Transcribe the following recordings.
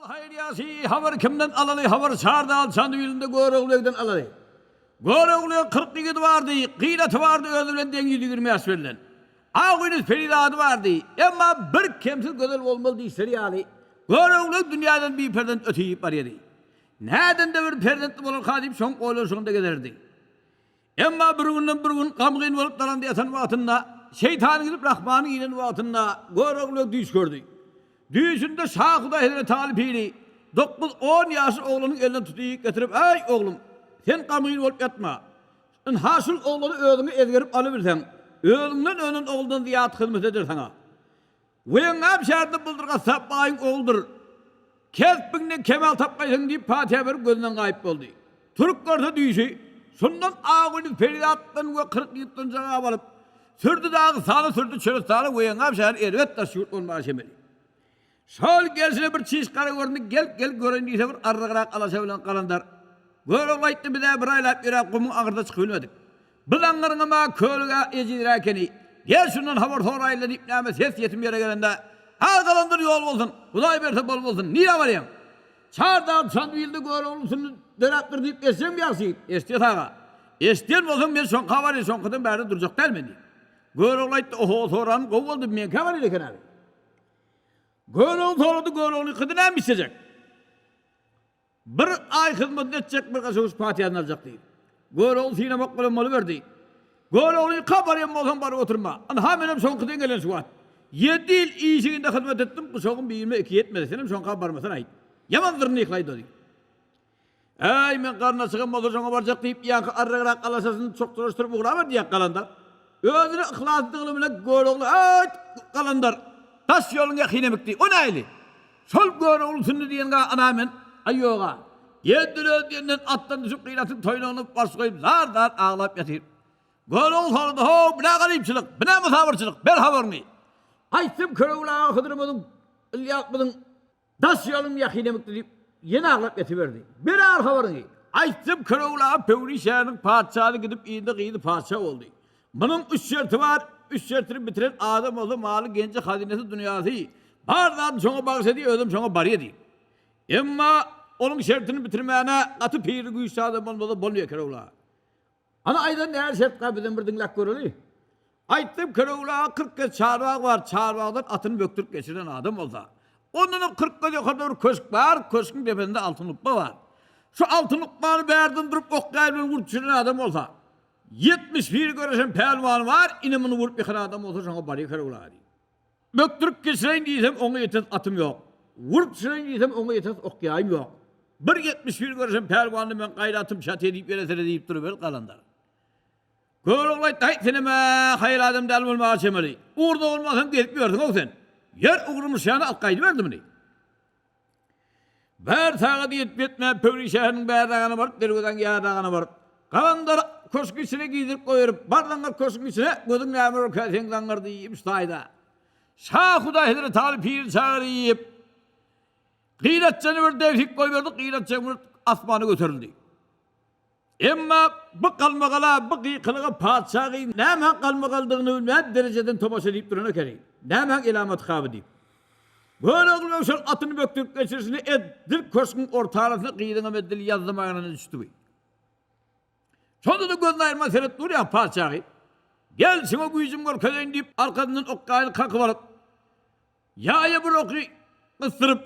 Haýyr-ýagşy habary kimden alaly, habary Çardal Çandybilinde Görogly begden alaly. Göroglynyň 40 ýigidi bardy, gyraty bardy özi bilen deň 120 ýaş berlen. Agüýnüz perizady bardy, emma bir kemsiz gözel bolmaz diýişleri ýaly, Görogly dünýäden biperzent ötüp barýardy. Nädende bir perzentli bolarka diýip şoň oýlanyşygynda gezerdi. Emma bir günden bir gün gamgyn bolup dalandy ýatan wagtynda, şeýtanyň gidip Rahmanyň inen wagtynda Görogly düýş gördi. Düýşünde Şahuda hezreti Aly piri dokuz-on ýaşly oglanyň elinden tutup getirip, Eý, oglum, sen gamgyn bolup ýatma. Ynha şul oglany özüňe ezgerip alybilseň, özüňden önen oguldan zyýat hyzmat eder saňa. Weňňap şäherinde Buldur gassap baýyň ogludyr. Kesbiňden kemal tapgaýsyň diýip patyha berip gözünden gaýyp boldy. Turup görse düýşi, şundan Agüýnüz perizatdan we 40 ýigitden jogap alyp, sürdi dagystana, sürdi çölüstana, Weňňap şäheri erbet daş ýurt bolmaga çemeli. Şol gelşine bir çiş gara göründi, gel, gel göreýin diýse bir arrygrak alaşa bilen galandar. Görogly aýtdy, biz-ä bir aýlap ýöräp gumuň aňyrsyna çykybilmedik. Bu zaňňaryňam-a kölüg-ä ejizräk ekeni. Gel şundan habar soraýyn-la diýip näme ses ýetim ýere gelende, Hä galandyr ýol bolsun, Hudaý berse bol bolsun, nirä barýaň? Çar dag Çandybilde Görogly sünnü döräpdir diýip eşitseňmi ýagşy ýigit? Eşitýäs aga. Eşidýän bolsaň men şoňka barýan, şoňkadan bärde durjak däl men diýip. Görogly aýtdy, Oho, soranym gowy boldy, meňkä barýan eken abi. Görogly sorady, Göroglyňkydy näme işlejek? Bir aý hyzmatyny etjek, bir gaşawuş patyýasyny aljak diýip. Görogly synamak bilen boluberdi. Göroglyňka barýan bolsaň baryp oturma. Ynha menem şoňkydan gelen şu wagt. Ýedi ýyl işiginde hyzmat etdim, guşagym birime iki ýetmedi, senem şoňka barmasana aýt. Ýaman zyrnyklaýdy o diýip. Äý, men garny açygam bolsa şoňa barjak diýip, ýaňky arragrak alaşasyny çokduryşdyryp ugraberdi ýa galandar. Özüne yhlaslydygyny bilen Görogly, Äýt, galandar, daş ýoluň ýakyn emikdi, o nähili? Şol Görogly sünni diýen ga ana men, aý ýog-a. Ýeddir öz diýenden atdan düşüp gyratyň toýnagyna baş goýup zar-zar aglap ýatyr. Görogly sorady, How, bu nä garypçylyk, bu nä mysawyrçylyk, ber habaryňy. Aýtsam Köregul aga Hydyrymyzyň, Ylýasmyzyň Daş ýolum ýakyn emikdi diýip, ýene aglap ýatyberdi. Ber agyr habaryňy! Aýtsam, Köregul aga Pöwri şäheriniň patyşasy gidip yzynda gyzy patyşa boldy. Munuň üç şerti bar, üç şertini bitiren adam bolsa maly, genji, hazynasy, dünýäsi, bar zadyny şoňa bagyş edýär, özem şoňa barýar diýip. Emma onuň şertini bitirmäne gaty pirli güýçli adam bolmasa bolmaýar Köregul aga. Hany aýdan näl şertka bizem bir diňläp göreli. Aýtdym Kölegul aga 40 gez çarbag bar, çarbagdan atyny bökdürip geçiren adam bolsa. Ondanam 40 gez ýokarda bir köşk bar, köşküň depesinde altyn gupba bar. Şu altyn gupbany bärden durup ok ýaý bilen urup düşüren adam bolsa. 71 göreşen pälwan bar, ine muny urup ýykan adam bolsa şoňa barýa Kölegul aga diýip. Bökdürip geçireýin diýsem oňa ýetes atym ýok. Urup düşüreýin diýsem oňa ýetes ok ýaýym ýok. Bir 71 göreşen pälwanda men gaýratym çatýa diýip ýere seredip duruberdi galandar. Görogly aýtdy, Haý, senem-ä haýyr adam däl bolmaga çemeli. Ugurda bolmasaň gezip ýörsüň-ow sen. Ýör, ugrumyz şäne alyp gaýdyberdi muny. Bir sagat ýetip-ýetmän Pöwri şäheriniň bärragana baryp, derwezäň ýarragyna baryp, galandary köşgüň içine girdirip goýberip, Bar zaňňar köşgüň içine, gözüň näme görkä seň zaňňar diýip, şu taýda Şa Hudaý hezreti Aly piri çagyryp, Gyratjany bir degşik goýberdi, Gyratjan bir asmana göterildi. Emma bu galmagala, bu gykylyga patyşa gyz nämäň galmagaldygyny bilmän derejeden tomaşa edip duran ekeni. Nämäň elamaty-ka bu diýip. Görogly şol atyny bökdürip geçirişine edil köşgüň orta arasyna gyzyňam edil ýazzymagyna düşdi bu. Şonda-da gözüni aýyrman seredip durýar patyşa gyz. Gel, şuňa güýjümi görkezeýin diýip, arkasyndan okgaýyny kakyp alyp, Ýaýa bir oky gysdyryp,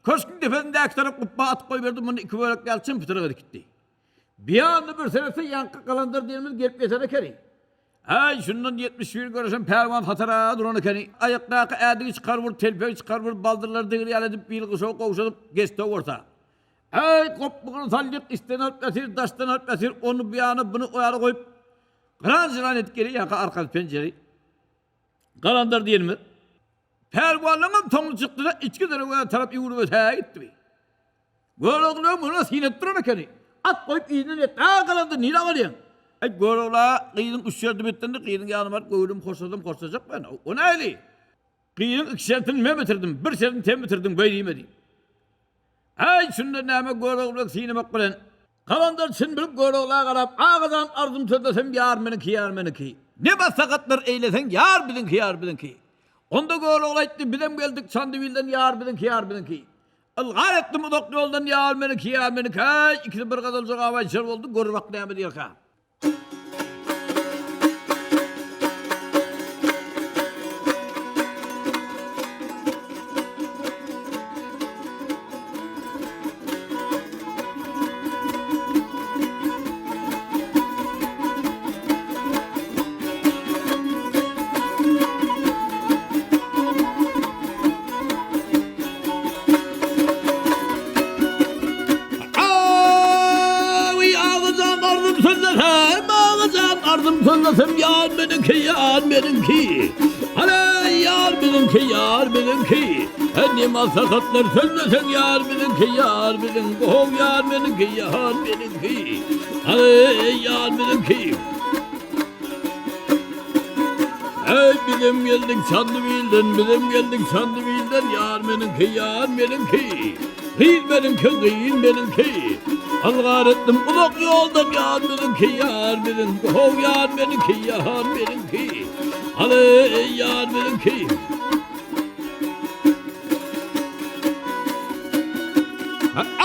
köşgüň depesindäki tarap gupba atyp goýberdi, muny iki bölek ýaly çym-pytrak edip gitdi. Biýanda bir seretse ýaňky galandar diýenimiz gelip ýeten ekeni. Äý, şundan 71 göreşen pälwan hatara duran ekeni. Aýakdaky ädigi çykaryp urup, telpegi çykaryp urup, baldyrlary digir ýaly edip, bil guşagy gowşadyp, geçdi orta. Äý, gopbugyny saldyk, içden alyp ýatyr, daşdan alyp ýatyr, ony bu ýana, buny o ýana goýup, gyran-jyran edip gelýär ýaňky arkasy penjeri. Galandar diýenimiz pälwanlaryňam soňy çykdy-da, içki derwezä tarap ýüwrüp ötäge gitdi. Görogly muny syn edip duran ekeni. At goýup yzyndan ýetdi. A, Galandar, nirä barýaň? Aý, Görogla, gyzyň üç şerti bitdindi, gyzyň ýanyna baryp göwnümi hoşlasam, hoşlajak men. O nähili? Gyzyň iki şertini men bitirdim, bir şertini sen bitirdiň, beý diýme diýip. Äý, şunda näme Görogly synamak bilen. Galandar çyn bilip Görogla garap, Agajan arzym sözlesem ýar meniňki, ýar meniňki. Ne maslahatlar eýleseň ýar biziňki, ýar biziňki. Onda Görogly aýtdy, Bizem geldik Çandybilden ýar biziňki, ýar biziňki. Ylgar etdim uzak ýoldan ýar meniňki, ýar meniňki, äý, ikisi bir gazal jogap aýdyşar boldy, gör bak näme diýerkä. Awy agajan arzym sözlesem, agajan arzym sözlesem, ýar meniňki, ýar meniňki. Hana ýar biziňki, ýar biziňki. Ne maslahatlar sözleseň ýar biziňki, ýar biziň, how ýar meniňki, ýar meniňki. Hana ýar biziňki. Eý bizem geldik Çandybilden, bizem geldik Çandybilden, ýar meniňki, ýar meniňki. Gyz meniňki, gyz meniňki. Ylgar etdim uzak ýoldan, ýar biziňki, ýar biziň, how ýar meniňki, ýar meniňki. Hany ýar biziňki.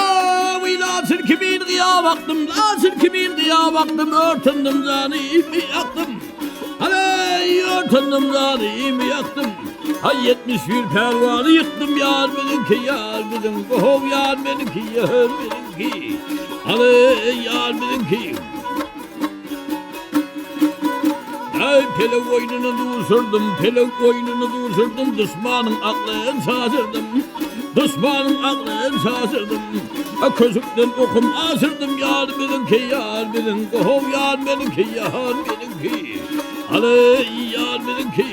Awy laçyn kimin gyýa bakdym, laçyn kimin gyýa bakdym, örtendim janymy ýakdym. Haleý, örtendim janymy ýakdym. Haý, 71 pälwany ýykdym, ýar biziňki, ýar biziň, how ýar meniňki, ýar meniňki. Haleý, ýar biziňki. Äý, pelek oýnuny duşurdym, pelek oýnuny duşurdym, duşmanyň aklyn şaşyrdym, duşmanyň aklyn şaşyrdym. A köşükden okum aşyrdym, ýar biziňki, ýar biziň, how ýar meniňki, ýar meniňki, aly, ýar biziňki.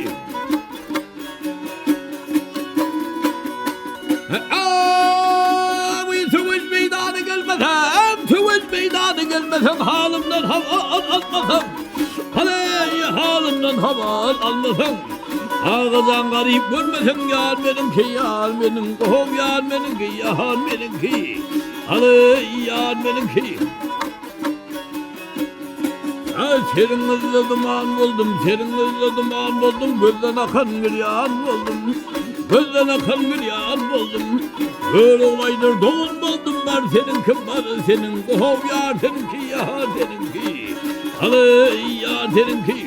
Awy söweş meýdana gelmesem, söweş meýdana gelmesem, halymdan habar almasam, haleý, halymdan habar almasam, Agajan garyp görmeseň, ýar meniňki, ýar meniň, how ýar meniňki, ýar meniňki, haleý, ýar meniňki. Aý, seriňizde duman boldum, seriňizde duman boldum, gözden akan girýan boldum, gözden akan girýan boldum. Görogly aýdar, dogan boldum, bar seniňki, bar seniň, how ýar seniňki, ýar seniňki, aly, ýar seniňki.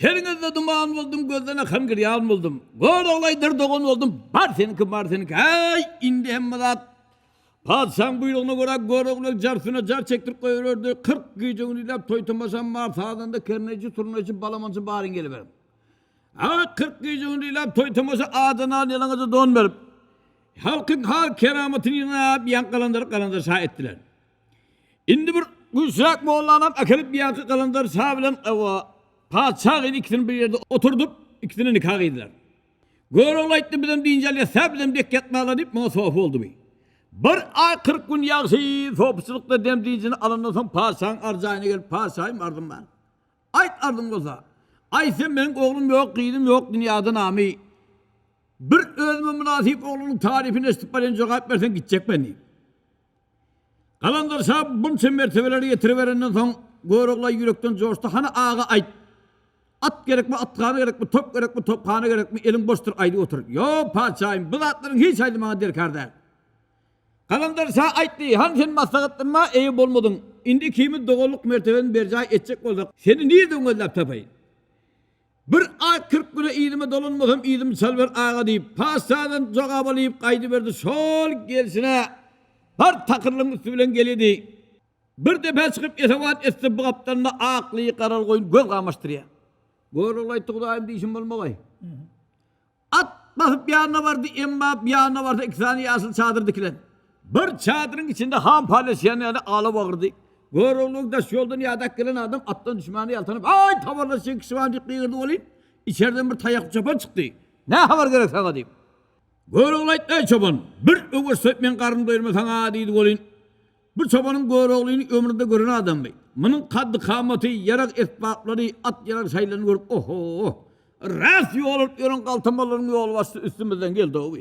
Seriňizde duman boldum, gözden akan girýan boldum. Göroglaýdyr dogan boldum, bar seniňki, bar seniňki. Äý, indi hemme zat patyşaň buýrugyna görä Görogly jar üstüne jar çekdirip goýbererdi. 40 gije-gündizläp toý-tomaşam bar, sazanda, kerneýçi, turnaýçy, balamançy baryň geliberiň. Äý, 40 gije-gündizläp toý-tomaşa aja nan, ýalaňaja don berip, halkyň hal-keramatyny ýygnap, ýaňkalandyryp galandar şa etdiler. Indi bir güýçräk mollanam äkelip ýaňky galandar şa bilen patyşa gyzy ikisini bir ýerde oturdyp, ikisine nika gyýdylar. Görogly aýtdy, bizem dynç alýas, sä bizem dek ýatmala diýip, muňa sopy boldy bi. Bir aý 40 gün ýagşy sopyçylykda dem dynjyny alandan soň patyşaň arjaýyna gelip, Patyşahym arzym bar. Aýt arzyň bolsa. Aý sen meniň oglum ýok, gyzym ýok dünýäde namy. Bir özüme mynasyp oglunyň tarypyny eşidip barýan jogap berseň gitjek men diýip. Galandar şa bunça mertebeleri ýetiriberenden soň, Görogly ýürekden joşdy, Hany aga aýt! At gerekmi, athana gerekmi, top gerekmi, tophana gerekmi, eliň boşdur, aýdyp otur. Ýok, patyşahym, bu zatlaryň hiç haýsy maňa derkar däl. Galandar şa aýtdy, Hany sen maslahatlanma eýe bolmadyň. Indi ikimiz doganlyk mertebesini berjaý etjek bolsak, seni nirden gözläp tapaýyn? Bir aý 40 güne yzyma dolanmasam yzymy çalber aga diýip, patyşadan jogap alyp gaýdyberdi. Şol gelşine bir takyrlygyň üsti bilen gelýärdi. Bir depä çykyp esewan etse bu gapdalynda akly garaly goýun göz gamaşdyrýar. Görogly aýtdy Hudaýym diýşim bolmagaý. At basyp ýanyna bardy, emma ýanyna barsa iki sany ýaşyl çadyr dikilen. Bir çadyryň içinde han paýlaşýan ýaly ala bagyrdy. Görogly daş ýoldan ýadak gelen adam atdan düşmäne ýaltanyp, Aý, habarlaşýan kişi bar diýip gygyrdy welin, içerden bir taýakly çopan çykdy. Nä habar gerek saňa diýip. Görogly aýtdy, Äý, çopan, bir öwez söýüp meň garnymy doýurmasaň-a diýdi welin, bu çopanyň Göroglyny ömründe gören adammy? Munuň kaddy-kamaty, ýarag-esbaplary, at-ýarag şaýlaryny görüp, Oho-o! Rast ýol alyp ýören galtamanlaryň ýolbaşçysy üstümizden geldi-ow!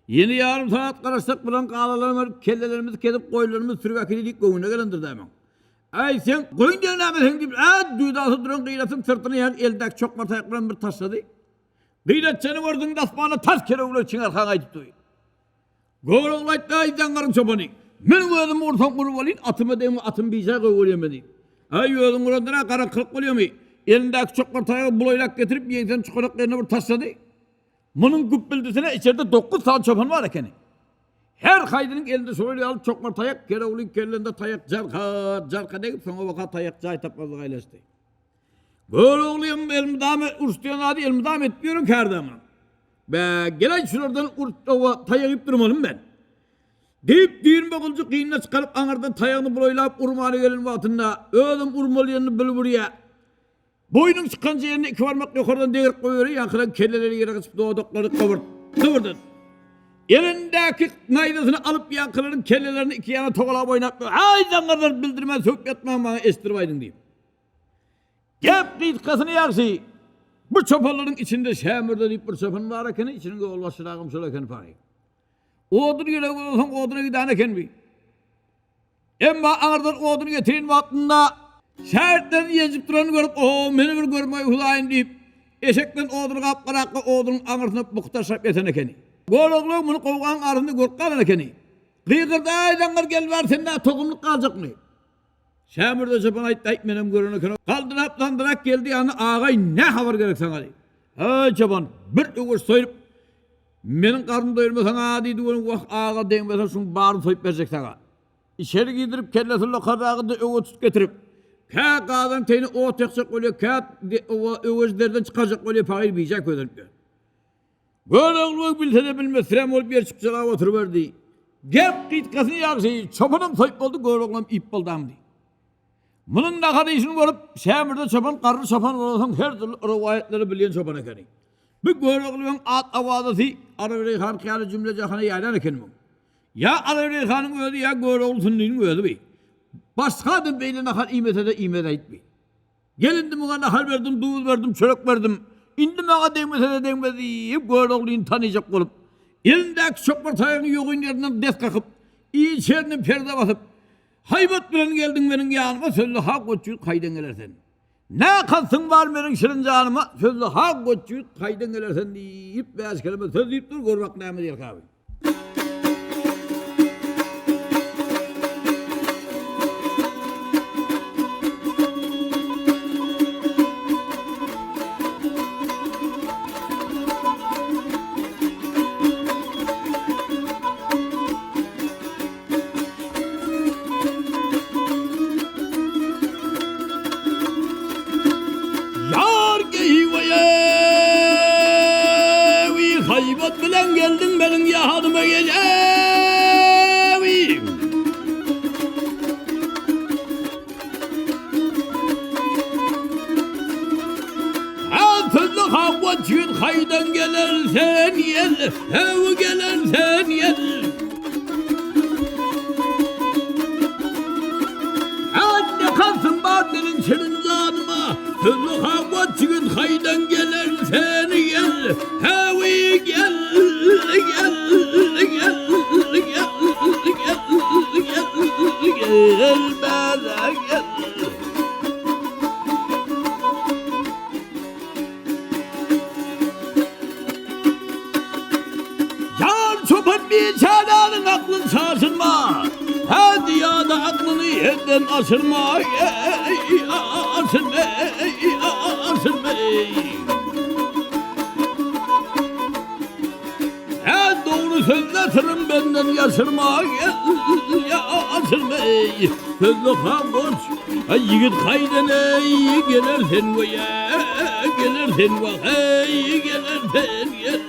Ýene ýarym sagat garaşsak bilen galalarym baryp kellelerimizi kesip goýunlarymyzy sürüp äkidi diýip göwnüne gelendir-dä muň. Äý, seň goýun diýen näme seň diýip, ä duýdansyz duran gyratyň syrtyna ýaňy eldäki çokmar taýak bilen bir taşlady. Gyrat seni gördüňde asmana tas kerewler çiňarkaň aýdyp dur. Görogly aýtdy, Aý, zaňňaryň çopany, meniň özüm ursaň urup alyn, atyma degme, atym bijaý gowy görýän men diýip. Aý, özüň urandan-a garaňkylyk bolýamy? Elindäki çokmar taýagy bulaýlap getirip, ýeňsesini çukanak ýerine bir taşlady. Munuň güpbüldisine içerde dokuz sany çopan bar ekeni. Her haýsynyň elinde şolar ýaly çokmar taýak, Keroglyň kellesinde taýak jarka, jarka degip, soňabaka taýak jaý tapmazlyga aýlaşdy. Göroglyň elmydama uruş diýen zady elmydama edip ýören kärde munuň. Bä, geleý şulardan uruş oba taýak iýip durmalym men. Diýip, düýnbe gylyjy gynyna çykaryp aňyrdan taýagyny bulaýlap urmana gelen wagtynda özem urmaly ýerini bilip urýa. Boýnuň çykanja ýerine iki barmak ýokardan degrip goýberýär, ýaňkylaryň kelleleri ýere gaçyp dodaklary gybyrt, gybyrdady. Elindäki naýzasyny alyp ýaňkylaryň kellelerini iki ýana togalap oýnap, Aý zaňňarlar bildirmän sögüp ýatmaň maňa eşitdirip aýdyň diýip. Gep gysgasyny ýagşy, bu çopanlaryň içinde Şämürde diýip bir çopan bar ekeni, içiniň ýolbaşçyragam şol eken paýy. Odun gerek bolansoň oduna giden eken bi. Emma aňyrdan odun getiren wagtynda şägirtlerini ýenjip duranyny görüp, O, meni bir görmeý Hudaýym diýip, eşekden oduny gap-garakga odunyň aňyrsyna buky taşlap ýatan ekeni. Görogly muny gowgaň arasynda görüp galan ekeni. Gygyrdy, Aý, zaňňar gel bäri, sende tohumlyk galjakmy? Şämürde çopan aýtdy, Aýt, menem gören eken. Galdyrap, zandyrak geldi ýanyna, Agaý, nä habar gerek saňa diýip. Aý, çopan, bir öwüş soýup, meniň garnymy doýurmasaň-a diýdi, welin, wah, aga, degmese şuň baryny soýup berjek saňa. Içeri girdirip, kellesini lokarragyda öwe tutup getirip, kä gazan teýine ot ýakjak bolýar, kä öweji derden çykarjak bolýar, pahyr bijaý kösenip ýör. Görogly bilse-de bilmesirän bolup ýer çykjalap oturyberdi. Gep gytgasyny ýagşy, çopanam soýup boldy, Göroglam iýip boldy aňdy. Munuň nahar iýşini görüp, Şämürde çopan garry çopan bolansoň her dürli rowaýatlary bilýän çopan ekeni. Bu Göroglynyň at-owazasy Arabireý han ýaly jümle-jahana ýaýran ekeni muň. Ýa Arabireý hanyň özi, ýa Görogly Sünniniň özi bi. Başga adam beýle nahar iýmese-de iýmez aýtby. Gel indi muňa nahar berdim, duz berdim, çörek berdim. Indi maňa degmese-de degmez diýip, Göroglyny tanyjak bolup, elindäki çokmar taýagyny ýogyn ýerinden des kakyp, içerini perde basyp, Haýbat bilen geldiň meniň ýanyma, sözle ha goç ýigit kaýdan geler sen? Nä kastyň bar meniň şirin janyma, sözle ha goç ýigit kaýdan geler sen diýip, bäş keleme söz diýip dur, gör bak näme diýerkä bu. Ýar geýiweýewi haýbat bilen geldiň meniň ýanyma gelewi. Sözli hawa jüýt haýdan geler sen ýel, hew geler sen ýel. Anne kalsyn bar meniň şirin janyma, Sözli hawa jigit haýdan geler sen gel, hewi gel, gel, gel, gel, gel, gel, gel, bäre gel. Jan çopan biçäräniň aklyny çaşyrma, Hä diýýär-de aklyny hetden aşyrma, eý, aşyrma, eý, aşyrma, eý. Hä dogry sözle syryn benden ýaşyrma, ýaşyrma, eý. Sözle han goç, aý ýigit haýdan eý, geler sen we geler sen wah eý, geler sen gel.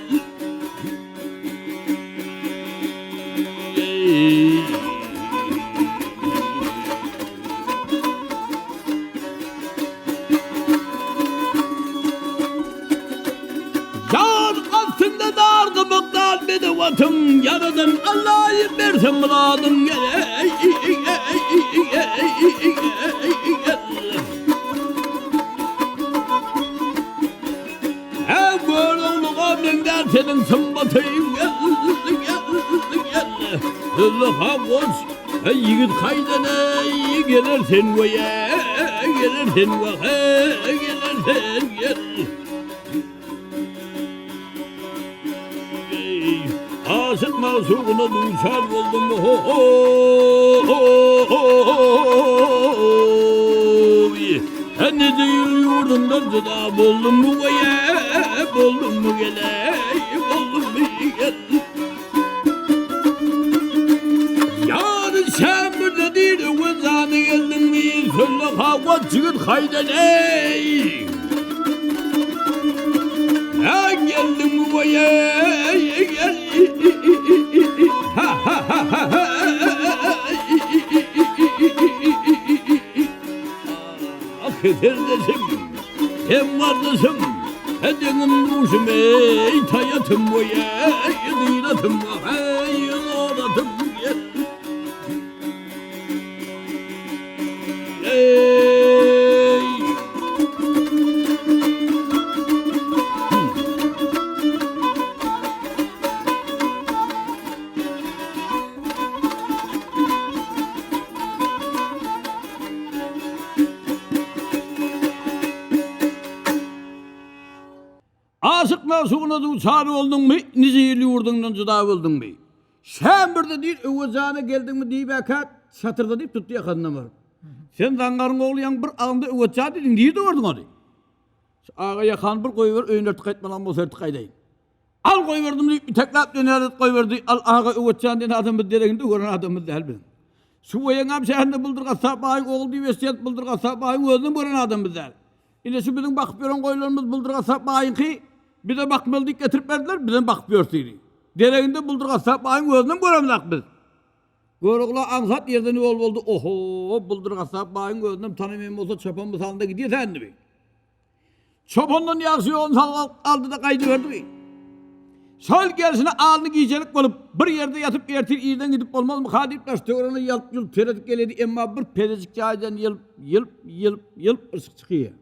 Ýar astynda dar gymykdan bedew atyň, Ýaradan Allaýym bersin myradyň. seniň symbatyň gel, gel, gel. Sözle ha goç, heý ýigit haýdan eý, geler sen weýe, geler sen we, geler sen gel. Eý, aşyk magşugyna duçar boldum, ho ho ho ho Heniz ýurdumdan jyda boldum weýe, boldum geleý, boldum gel. Ýary sen birde diýr, öwez jany geldiňmi, sölle hawa jigit haýdan eý. Hä geldiňmi weýe, gel. Ha ha ha ha ha. Ah serdeşim, hem gardaşym, Hedeňim duşum eý, taýatym weý, gyratym heý, zoratym Eý. Aşyk magşugyna duçar bolduňmy, nije ýyl ýurduňdan jyda bolduňmy? Şäm birde diýr, Öwez jana geldiňmi diýibäkä, çatyrda diýip tutdy ýakasyndan baryp. Sen zaňňaryň ogly ýaňy bir agynda Öwez jan diýdiň, nirde gördüň ony? Şu aga ýakany bir goýber, öýüne ertir gaýtmalam bolsa ertir gaýdaýyn. Al goýberdim diýip, itekläp dönerdi goýberdi. Al aga Öwezjan diýen adam biz dereginde gören adamymyz däl biziň. Şu Weýeňňam şäherinde Buldur gassap baýyň ogly diýip eşidýäs, Buldur gassap baýyň özünem gören adamymyz däl. Ine şu biziň bakyp ýören goýunlarymyz Buldur gassap baýyňky, bize bakmaly diýip getirip berdiler, bizem bakyp ýörüs diýdi. Dereginde Buldur gassap baýyň özünem göremzak biz. Görogla aňsat ýerden ýol boldy, oho, Buldur gassap baýyň özünem tanamaýan bolsa çopan mysalynda gidýär-hä indi bi. Çopandan ýagşy ýoluny salgy aldy-da gaýdyberdi. Şol gelşine alny gijelik bolup, bir ýerde ýatyp ertir irden gidip bolmazmyka diýip daş-töweregine ýalp-ýulp seredip gelýärdi, emma bir pezejik jaýdan ýylp, ýylp, ýylp, ýylp yşyk çykýar.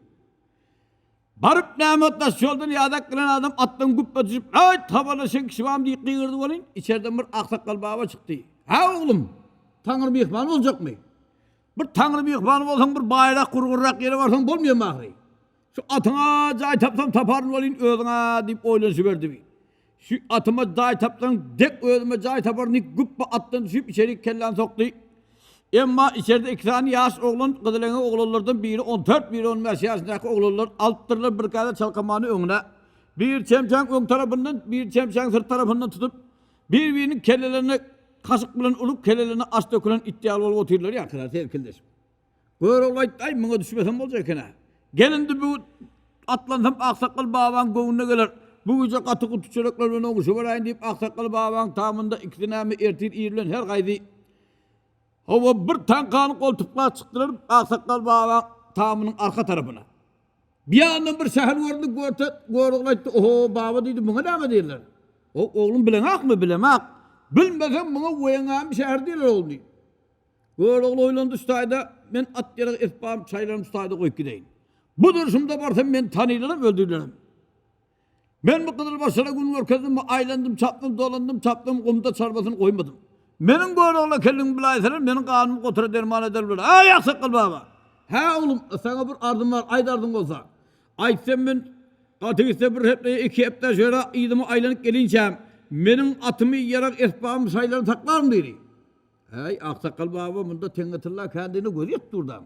Baryp näme daş ýoldan ýadak gelen adam atdan güpbe düşüp, Aýt, habarlaşan kişi barmy diýip gygyrdy welin, içerden bir aksakgal baba çykdy. Hä, oglum, Taňry myhman boljakmy? Bir taňry myhmany bolsaň bir baýrak gurgurrak ýere barsaň bolmaýarmy ahyry? Şu atyňa jaý tapsam taparyn welin özüňä diýip oýlanyşyberdi. Şu atyma jaý tapsaň dek özüme jaý taparyn diýip güpbe atdan düşüp içerik kelläni sokdy. Emma içeride iki sany ýaş oglan gyzyleňek oglanlardan biri on dört biri on bäş ýaşyndaky oglanlar alypdyrlar bir käse çalkamany öňüne. Biri çemçäň öň tarapyndan biri çemçäň syrt tarapyndan tutup Bir-biriniň kellelerine kaşyk bilen urup, kellelerine aş dökülen it ýaly bolup otyrlar ýakylar selkildeşip. Görogly aýtdy, Aý, muňa düşmesem boljak eken-ä. Gel indi bu atlansam aksakgal babaň göwnüne geler. Bu gije gaty-guty çörekler bilen oňuşyberäýin diýip, aksakgal babaň tamynda ikisi näme ertir ir bilen her gaýsy Hawa, bir taňkany goltuklap çykdylar aksakgal babaň tamynyň arka tarapyna. Bir ýandan bir şäher göründi, görse, Görogly aýtdy, Oho, baba diýdi, muňa näme diýerler? O, oglum, bileňakmy? Bilemak. Bilmesem, muňa Weýeňňamy şäheri diýerler, oglum diýdi. Görogly oýlandy şu taýda, Men at-ýarag esbabym, çaýlarymy şu taýda goýup gideýin. Bu durşumda barsam, meni tanylaram, öldürilerem. Men bu gyzylbaşlara gün görkezdim, aýlandym, çapdym, dolandym, çapdym, gumda çarbasyny goýmadym. Meniň Görogla kelliňi bilaýsalar, meniň ganymy gotura derman ederler. Aý, aksakgal baba! Hä, oglum, saňa bir arzym bar, aýt arzyň bolsa. Aýtsam men gaty gitse bir hepde, iki hepde şöyle yzyma aýlanyp gelinçäm, meniň atymy, ýarag esbabymy, şaýlarymy saklaryn diýdi. Äý, aksakgal baba, munda teňňe tylla kändigine gözi ýetip dur-da.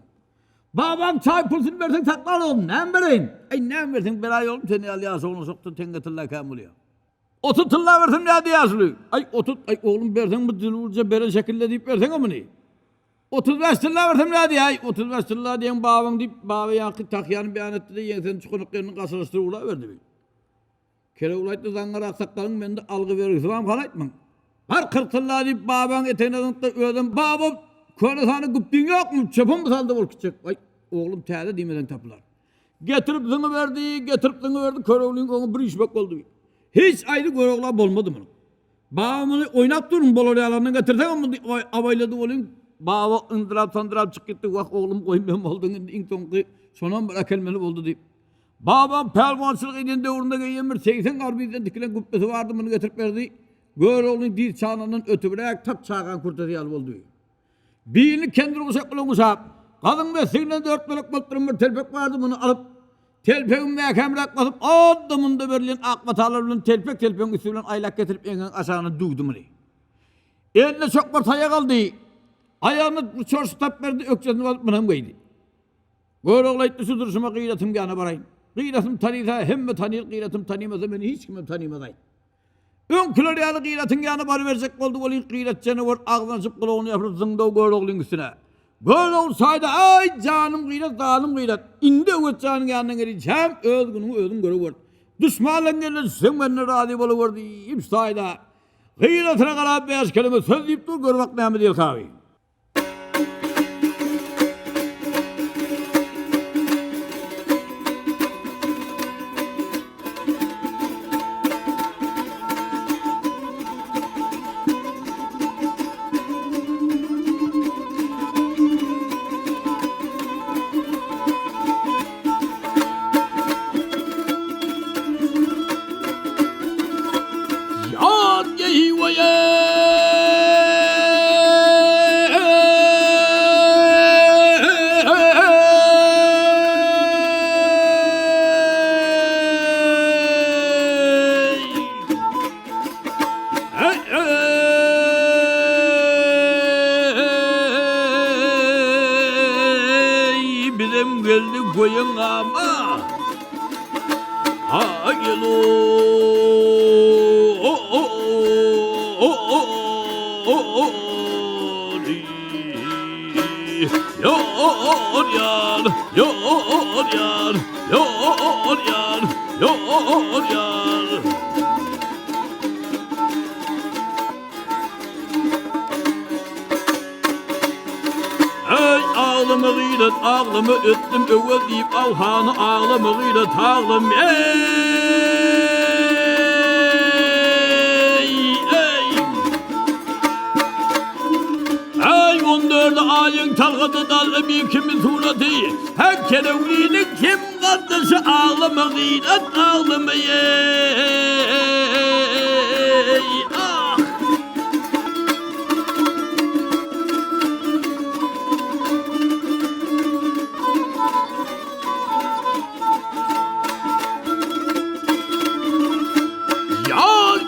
Babam çaý pulsuny berseň saklar oglum, näme bereýin? Äý, näme berseň beräý oglum, sen ýaly ýaş oglan şokdan teňňe tylla kän bolýar. 30 tylla bersem näde ýaşuly? Aý, 30, aý, oglum berseň bu dilburja beren şekilde diýip berseň-ä muny. 35 tylla bersem näde, aý, 35 tylla diýen babaň diýip, baba ýaňky tahýany beýan etdi-de, ýeňsesini çukunyk ýerinden gaşyryşdyryp ulaberdi. Keregul aýtdy, Zaňňar aksakgalyň mende algy-bergisi barmy, hany aýtmaň. Bar 40 tylla diýip, babaň etegine zyňypdyr, özem, Baba, köne sany güpdüň ýokmy, çöpem mysalda bolup gitjek. Aý, oglum, täze diýmeseň tapylar. Getirip zyňyberdi, getirip zyňyberdi, Köreglyň öňi bir üýşmek boldy. Hiç aýdy Görogla bolmady munuň. Baba muny oýnap durun, bolar ýalaryndan getirseňem muny abaýlady welin, baba yndyrap-sandyrap çykyp gitdi, Wah, oglum, goýun men bolduň, indi iň soňky şonam bir äkelmeli boldy diýip. Babaň pälwançylyk edýän döwründe geýen bir 80 garbizden tikilen güpbesi bardy, muny getirip berdi. Göroglyň diz çanagyndan ötübräk tap çagaň kürtesi ýaly boldy. Bilini kendir guşak bilen guşap, gazyň besliginden dört bölek bolup duran bir telpek bardy, muny alyp, telpegini mäkämräk basyp, onda-munda berilýän ak matalar bilen telpek telpegiň üsti bilen aýlap getirip eňegiň aşagyna düwdi muny. Eline çokbar taýak aldy. Aýagyna bir çorşuk tap berdi, ökjesini basyp munam geýdi. Görogly aýtdy, şu durşuma Gyratym ýana baraýyn. Gyratym tanysa hemme tanyr, Gyratym tanymasa meni hiç kimem tanymaz aýt. Öňküler ýaly Gyratyň ýanyna baryberjek boldy welin Gyrat janawar agzyny açyp gulagyny ýapyryp zyňdy Göroglyň üstüne. Görogly saýdy, Aý, janym Gyrat, zalym Gyrat, indi Öwez janyň ýanyndan gelýänçäm öz günüňi özüň görüber. Duşmanlaň gelende sen menden razy boluber diýip saýda. Gyratyna garap bäş keleme söz diýip dur, gör bak näme diýerkaý. Ýar Bizem geldi goýun ama Eý aglama gyýrat aglama ötdüm öwez diýip al hany aglama gyýrat aglam eý eý Eý on dördi aýyň talgady dally bir kimin suraty Her kelewliniň kim gardaşy aglama gyýrat aglama eý ah. Ýar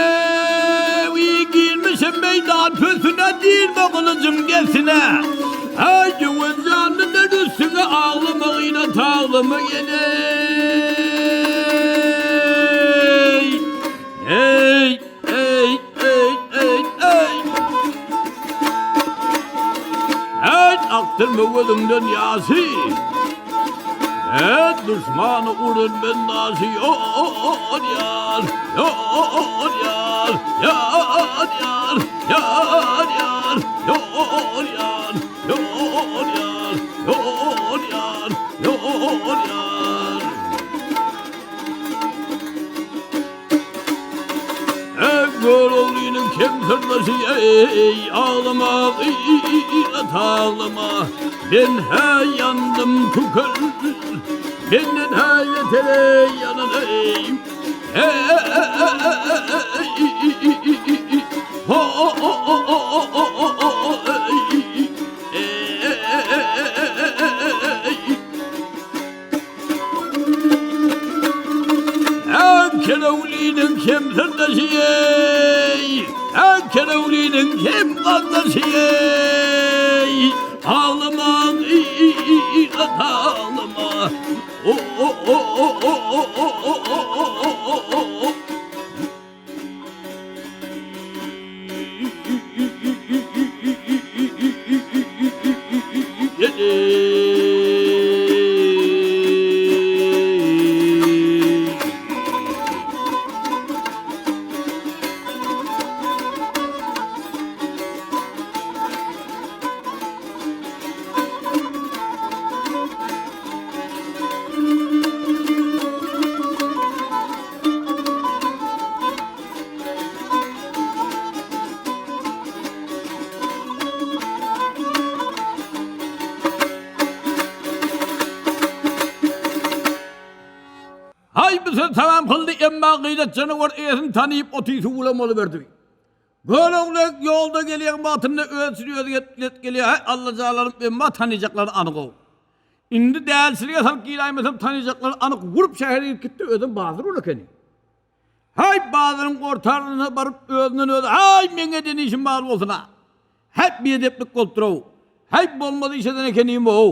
gehiweýewi girmişem meýdan pösüne Dirme gylyjym gesine. Äý jöwen janly men üstüňe aglama gyna taglama ýeneý. Eý eý eý eý eý. Eý akdyrma gözüňden ýaşy. Eý duşmany uran men daşy ýor ýar ýor ýar ýar ýar ýar ýar ýor ýar ýor ýar ýor ýar ýor ýar. Eý Göroglynyň kem syrdaşy eý aglama gyýat aglama men hä ýandym tükel menden hä ýeter eý ýanan eý Äý Kelewliniň kim syrdaşy eý, Äý Kelewliniň kim gardaşy eý, Aglama gyýat aglama, o-o-o-o-o-o-o-o-o-o-o-o-o. bu sözi tamam kyldy, emma Gyýlat janawar eýesini tanyp, oty suwulam boluberdi. Görogly ýolda gelýän wagtynda özüni özi geplep gelýär, Häý, Allajanlarym, emma tanyjaklary anyk-ow. Indi dälçilige salyp giräýmesem tanyjaklary anyk, wurup şähere girip gitdi, özem bazyr bol ekeni. Häý, bazaryň ortaryna baryp özünden özi, Häý, meň eden işim bar bolsun-a. Häý, biedeplik bolupdyr-ow. Häý, bolmaz iş eden ekenim-ow.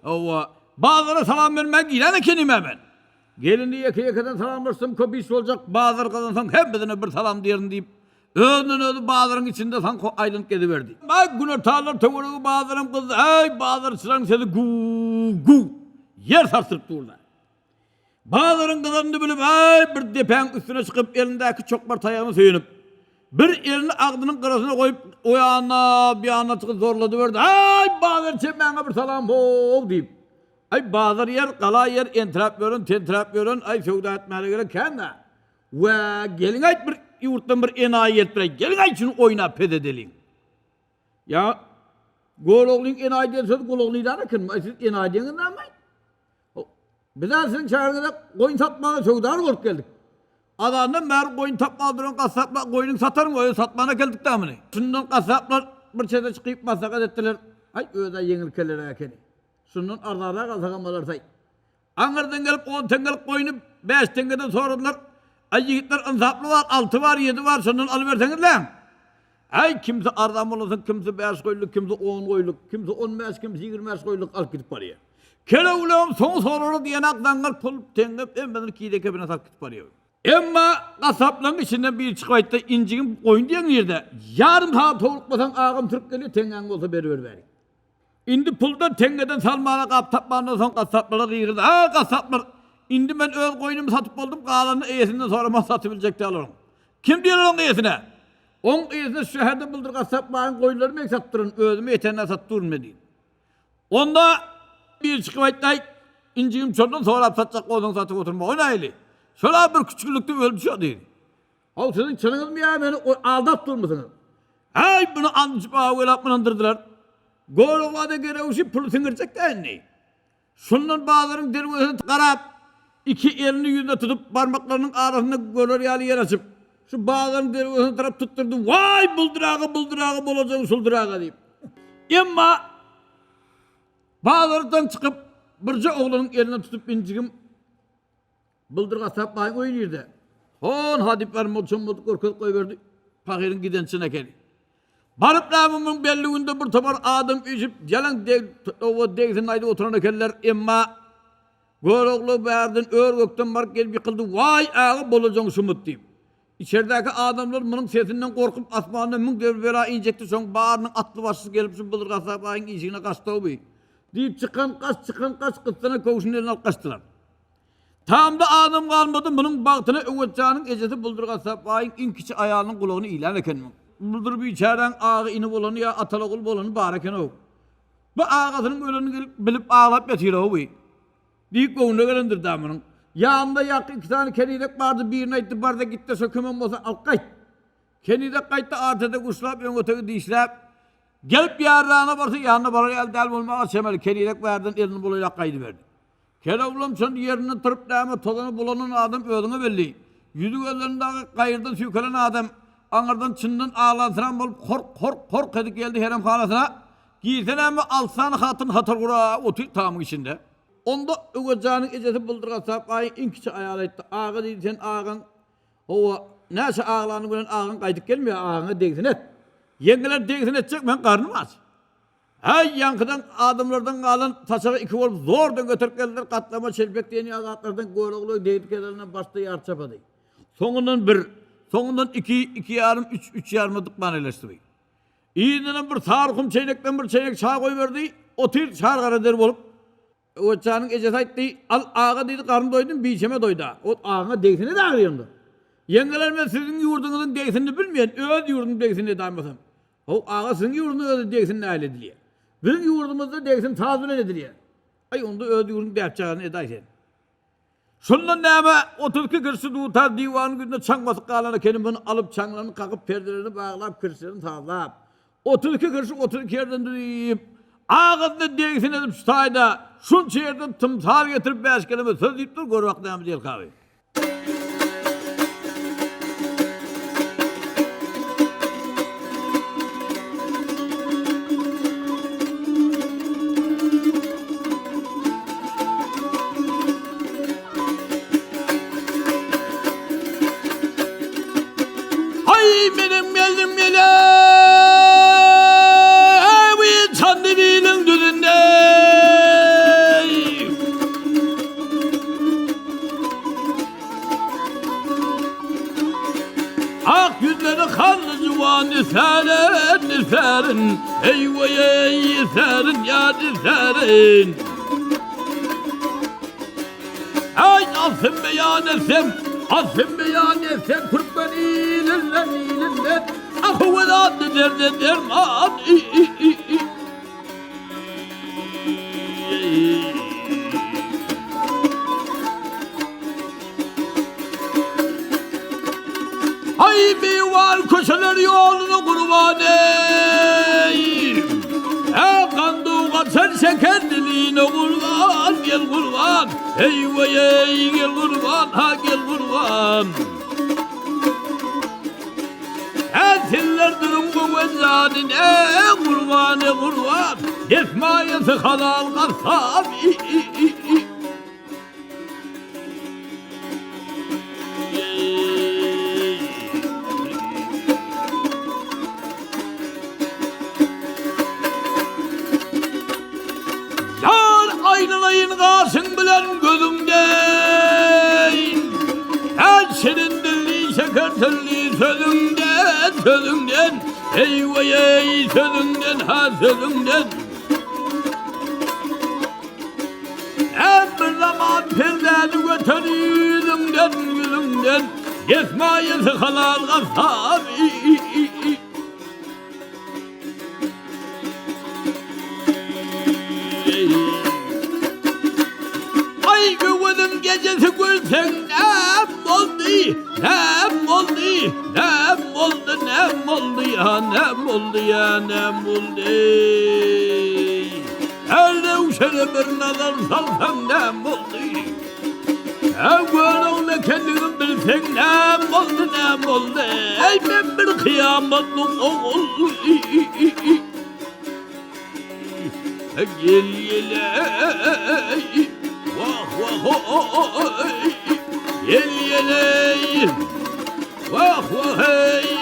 Hawa, bazara salam bermän giren ekenim-ä men. Gelin ýeke-ýekeden salamlaşsam köp iş boljak, bazar gazansaň hemmesine bir salam diýerin diýip, özünden özi bazaryň içinde sanko aýlanyp geziberdi. Aý, günortanlar töweregi bazaram gyzdy, äý, bazarçylaryň sesi guw-guw, ýer sarsdyryp durdy. Bazaryň gyzanyny bilip, äý, bir depäň üstüne çykyp, elindäki çokbar taýagyna söýenip, bir elini agzynyň gyrasyna goýup, o ýana, bu ýana çykyp zorladyberdi, Äý, bazarçy, maňa bir salam how diýip. Aý, bazar ýer, gala ýer, entiräp ýören, tentiräp ýören, aý, söwda etmäne gerek kän-dä. Wä, geliň-aýt bir ýurtdan bir enaýy gelipdir-aý, geliň-aýt şuny oýnap pes edeliň. Ýa, Göroglyň enaýy diýen sözi gulagyna ilan ekenmi? Aý, siz enaýy diýeňiz näme-aý? Biz-ä siziň şäheriňize goýun satmaga söwdar bolup geldik. Azandan bäri goýun tapman duran gassaplar goýnuny satarmy, özi satmana geldik-dä muny. Şundan gassaplar bir çete çykyp maslahat etdiler. Aý, öz-ä ýeňil kelleräk ekeni. Şundan arzanrak alsagam alarsaý. Aňyrdan gelip on teňňelik goýny bäş teňňeden soradylar. Aý, ýigitler, ynsaply bar, alty bar, ýedi bar, şondan alyberseňizläň. Äý, kimsi arzan bolansoň, kimsi bäş goýunlyk, kimsi on goýunlyk, kimsi on bäş, kimsi 25 goýunlyk alyp gidip barýar. Kelewlegem soňy sorara diýenak zaňňar pul, teňňe hemmesini kise kepine salyp gidip barýar. Emma gasaplaryň içinden biri çykyp aýtdy, Injigim goýun diýen nirde? Ýarym sagat howlukmasaň agam sürüp gelýär, teňňäň bolsa beriber bäri. Indi puldan, teňňeden salmana gap tapmandan soň gassaplara gygyrdy, A, gassaplar! Indi men öz goýnumy satyp boldum, galanyny eýesinden soraman satybiljek däl onuň. Kim diýer onuň eýesine? Oň eýesine şu şäherde Buldur gassap baýyň goýunlaryny men satyp durun, özüme ýetenini satyp durun men diýdi. Onda biri çykyp aýtdy, Aý, injigim şondan sorap satjak bolsaň satyp oturma, oýnaýly. Şol-a bir küçgünlikde öldi şo diýdi. Haw, siziň çynyňyzmy ýa meni aldap durmysyňyz? Äý, muny alynjyp awelap ynandyrdylar. Gorogada gerewşi puly siňirjek-dä indi. Şundan bazaryň derwezesine garap, iki elini ýüzüne tutup, barmaklarynyň arasynda görer ýaly ýer açyp, şu bazaryň derwezesine tarap tutdurdy, Waý, Buldur aga, Buldur aga, bolajagyň şuldur aga diýip. Emma bazardan çykyp, birje oglanyň elinden tutup injigim, Buldur gassap baýyň öýi nirde? Hon-ha diýip barmagy çommaldyp görkezip goýberdi. Pahyryň gideni çyn ekeni. Baryp näme muň belli günde bir topar adam üýşüp ýalaň deg oba degsin aýdyp oturan ekenler. Emma Görogly bärden ör-gökden baryp gelip ýykyldy. Waý aga bolajagyň şumut diýip. Içerdäki adamlar munuň sesinden gorkup asmandan müň döwür bela injekdi şoň barynyň atly başlysy gelip şu Buldur gassap baýyň işigine gaçdy-ow bi. Diýip çykan gaç çykan gaç gyssanan köwşüni eline alyp gaçdylar. Tamda adam galmady, munuň bagtyna Öwezjanyň ejesi Buldur gassap baýyň iň kiçi aýalynyň gulagyny iýlän eken muň. Buldur biçäräň aga ini bolany ýa atalogul bolany bar eken-ow. Bu agasynyň ölenini gelip bilip aglap ýatyr-ow bi. Diýip göwnüne gelendir-dä munuň. Ýanynda ýaňky iki sany kenizek bardy, birine aýtdy, bar-da git-de şo kimem bolsa alyp gaýt. Kenizek gaýtdy, artada guşlap, öňötegi dişläp, gelip ýarrana barsa, ýanyna barar ýaly däl bolmaga çemeli, kenizek bärden elini bulaýlap gaýdyberdi. Kerewlem şol ýerinden turup näme tozana bulanan adam özüňe belli. Ýüzi gözlerini dagy gaýyrdan süýkelen adam aňyrdan çyndan aglansyran bolup hork hork hork edip geldi heremhanasyna. Girse näme alty sany hatyn hatar gurap otyr tamyň içinde. Onda Öwezjanyň ejesi Buldur gassap baýyň iň kiçi aýaly aýtdy, Aga diýdi sen agaň hawa näçe aglanyň bilen agaň gaýdyp gelmeýär agaňa degsin et. Ýeňňeler degsin etjek meň garnym aç. Häý, ýaňkydan adamlardan galan saçagy iki bolup zordan göterip geldiler, gatlama, çelpek diýen ýaly zatlardan Görogly degdi kelerinden başda ýarty çapady. Soňundan bir, soňundan iki, iki ýarym, üç, üç ýaryma dykman eleşdi. Yzyndanam bir sary hum çeýnekden bir çeýnek çaý goýberdi, otyr çar gara der bolup. Öwezjanyň ejesi aýtdy, Al, aga diýdi, garnym doýdum, biçeme doýda. Ot agaňa degsine-de agyrýar onda. Ýeňňeler men siziň ýurduňyzyň degsinini bilmeýän, öz ýurdumyň degsinini edaýmasam. How, aga siziň ýurduňyzda özi degsin nähili edilýär? Biziň ýurdumyzda degsin saz bilen edilýär. Aý, onda öz ýurduň däp-jagaryny edaý sen. Şondan näme, 32 kirşi dutar diwanyň ýüzüne çaň basyp galan ekeni, muny alyp, çaňlaryny kakyp, perdelerini baglap, kirşlerini sazlap, 32 kirşi 32 ýerden düzüp, agyzly degsin edip şu taýda, şunça ýerden tymsal getirip bäş keleme söz diýip dur, gör bak näme diýerkaby. Isärin, isärin, eý-weý-eý, isärin, ýar isärin. Aý, alsyn beýan etsem, alsyn beýan etsem, türkmen ilinden, ilinden, ahy-wedatly derde derman, i-i-i-i. Aý biwar köçeler ýoluny gurban eý. Hä ganduga sen şeker diline gurban gel gurban. Eý weý eý gel gurban ha gel gurban. Hä siller duruň göwen zady ne gurban e gurban. Desmaýasy halal gassap i i i i. Ýar aýlanaýyn gaşyň bilen gözüňden, Her şirin dilli, şeker tilli sözüňden, sözüňden, Eý-weý-eý, sözüňden, ha sözüňden. Her bir zaman perdäni göter ýüzüňden, ýüzüňden, Desmaýasy halal gassap, i-i-i-i. Aý öwezim gejesi gülseň näm boldy, näm boldy, näm boldy, näm boldy ýa, näm boldy ýa, näm boldy. Her röwşene bir nazar salsaň näm boldy? Hä Görogly ekenligim bilseň näm boldy, näm boldy? Eý men bir kyýamatlyk ogul. Gel ýeleý. Wah wah oý. Gel ýeleý. Wah wah eý.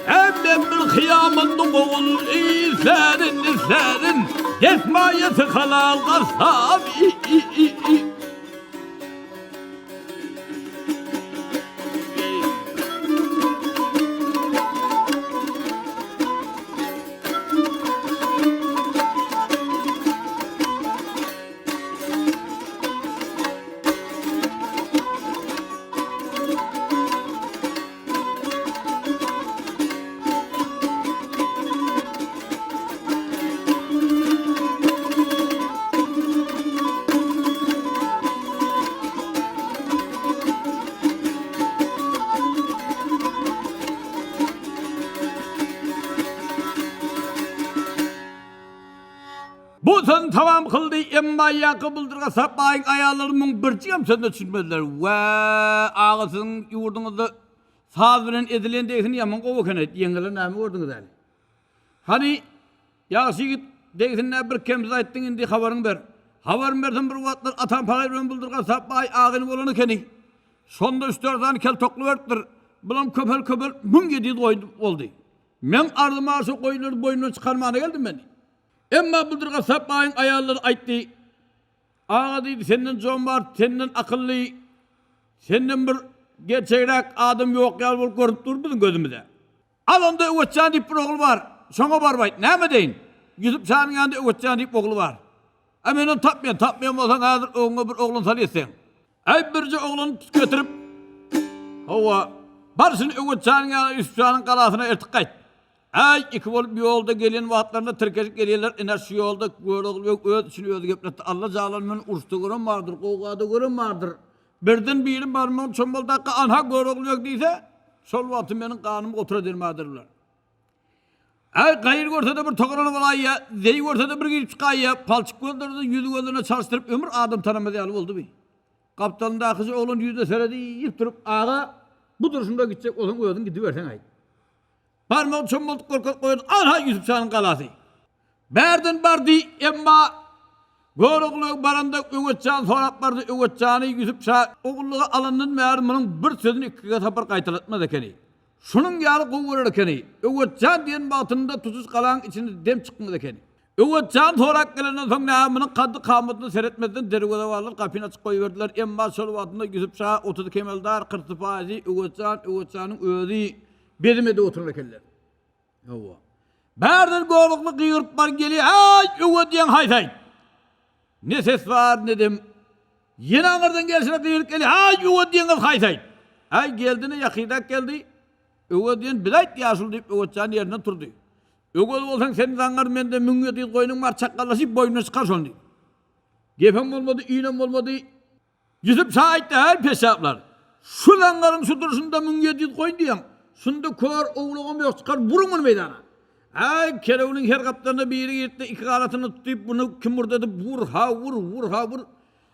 Hemem bir kyýamatlyk ogul Isärin, isärin, Desmaýasy halal gassap, i-i-i-i. Bu sözüni tamam kyldy, emma ýaňky buldurga Sapbaýyň aýallary muň birjigem sözüne düşünmediler. Wä, aga siziň ýurduňyzda saz bilen edilen degsin ýaman gowy eken-eýt, ýeňňeler näme gördüňiz äli? Hany, ýagşy ýigit, degsin-dä bir kemsiz aýtdyň indi habaryňy ber. Habarymy bersem bir wagtlar atam pahyr bilen buldurga Sapbaý agyny bolan ekeni. Şonda üç-dört sany kel tokly beripdir. Bulam köpel-köpel 1700 goýun boldy. Meň arzym-a şo goýunlary boýnundan çykarmana geldim men. Emma Buldur gassap baýyň aýallary aýtdy, Aga diýdi, senden jomart, senden akylly, senden bir gerçegräk adam ýok ýaly bolup görnüp dur biziň gözümize. Al onda Öwezjan diýip bir ogul bar, şoňa baryp aýt. Näme edeýin? Ýusup şanyň ýanynda Öwezjan diýip ogly bar. A men ony tapmaýan, tapmaýan bolsaň häzir öňüňe bir oglan sal etseň. Äý birje oglany tut getirip, hawa, bar şuny Öwez janyň ýanyna Ýusup janyň galasyna eltip gaýt. Äý iki bolup ýolda gelýän wagtlarynda tirkeşip gelýärler, ine şu ýolda Görogly beg öz içini özi gepletdi, Alla jalan meni uruşda gören bardyr, gowgada gören bardyr. Birden biri barmagyny çommaldak anha Görogly beg diýse, şol wagty meniň ganymy otura dermadyr bular. Äý, gaýyr görse-de bir togalanyp alaýýa, zeý görse-de bir girip çykaýýa, palçyk gözleri-de ýüzi gözüne çalyşdyryp ömür adam tanamaz ýaly boldy bi. Gapdalyndakyja oglan ýüzüne seredi-ip durup, Aga, bu durşuňda gitjek bolsaň özüň gidiberseň-aý. Barmagyny çommaldyp görkezip goýan, Anha Ýusup şanyň galasy. Bärden bardy, emma Görogly baranda Öwez jany sorap bardy, Öwez jany Ýusup şa ogullyga alandan bäri munuň bir sözüni ikiге sapar gaýtalatmaz ekeni. Şunuň ýaly gowy görer ekeni. Öwez jan diýen wagtynda tutuş galaň içinde dem çykmaz ekeni. Öwez jan sorap gelenden soň näme munuň kaddy-kamatyna seretmezden derwezebanlar gapyny açyp goýberdiler. Emma şol wagtynda Ýusup şa, 32 emeldar, 40 sypaýysy, Öwez jan, Öwez janyň özi bezim edip oturan ekenler. Hawa. Bärden Görogly gygyryp baryp gelýär, Äý, Öwez diýen haýsy-aýt? Ne ses bar, ne dem. Ýene aňyrdan gelşine gygyryp gelýär, Äý, Öwez diýen gyz haýsy-aýt? Äý, geldi-ne, ýakynrak geldi. Öwez diýen biz-aýt ýaşuly diýip, Öwez jan ýerinden turdy. Öwez bolsaň sen zaňňar mende 1700 goýnuň bar çakgallaşyp boýnuna çykar şony diýip. Gepem bolmady, üýnem bolmady. Ýusup şa aýtdy, Äý peşşaplar, şu zaňňaryň şu durşunda 1700 goýun diýýäň, şunda kör owlagam ýok çykar buruň muny meýdana. Äý kerewiniň her gapdalyna biri giripdi, iki ganatyny tutyp muny kimurdadyp wur-ha wur, wur-ha wur.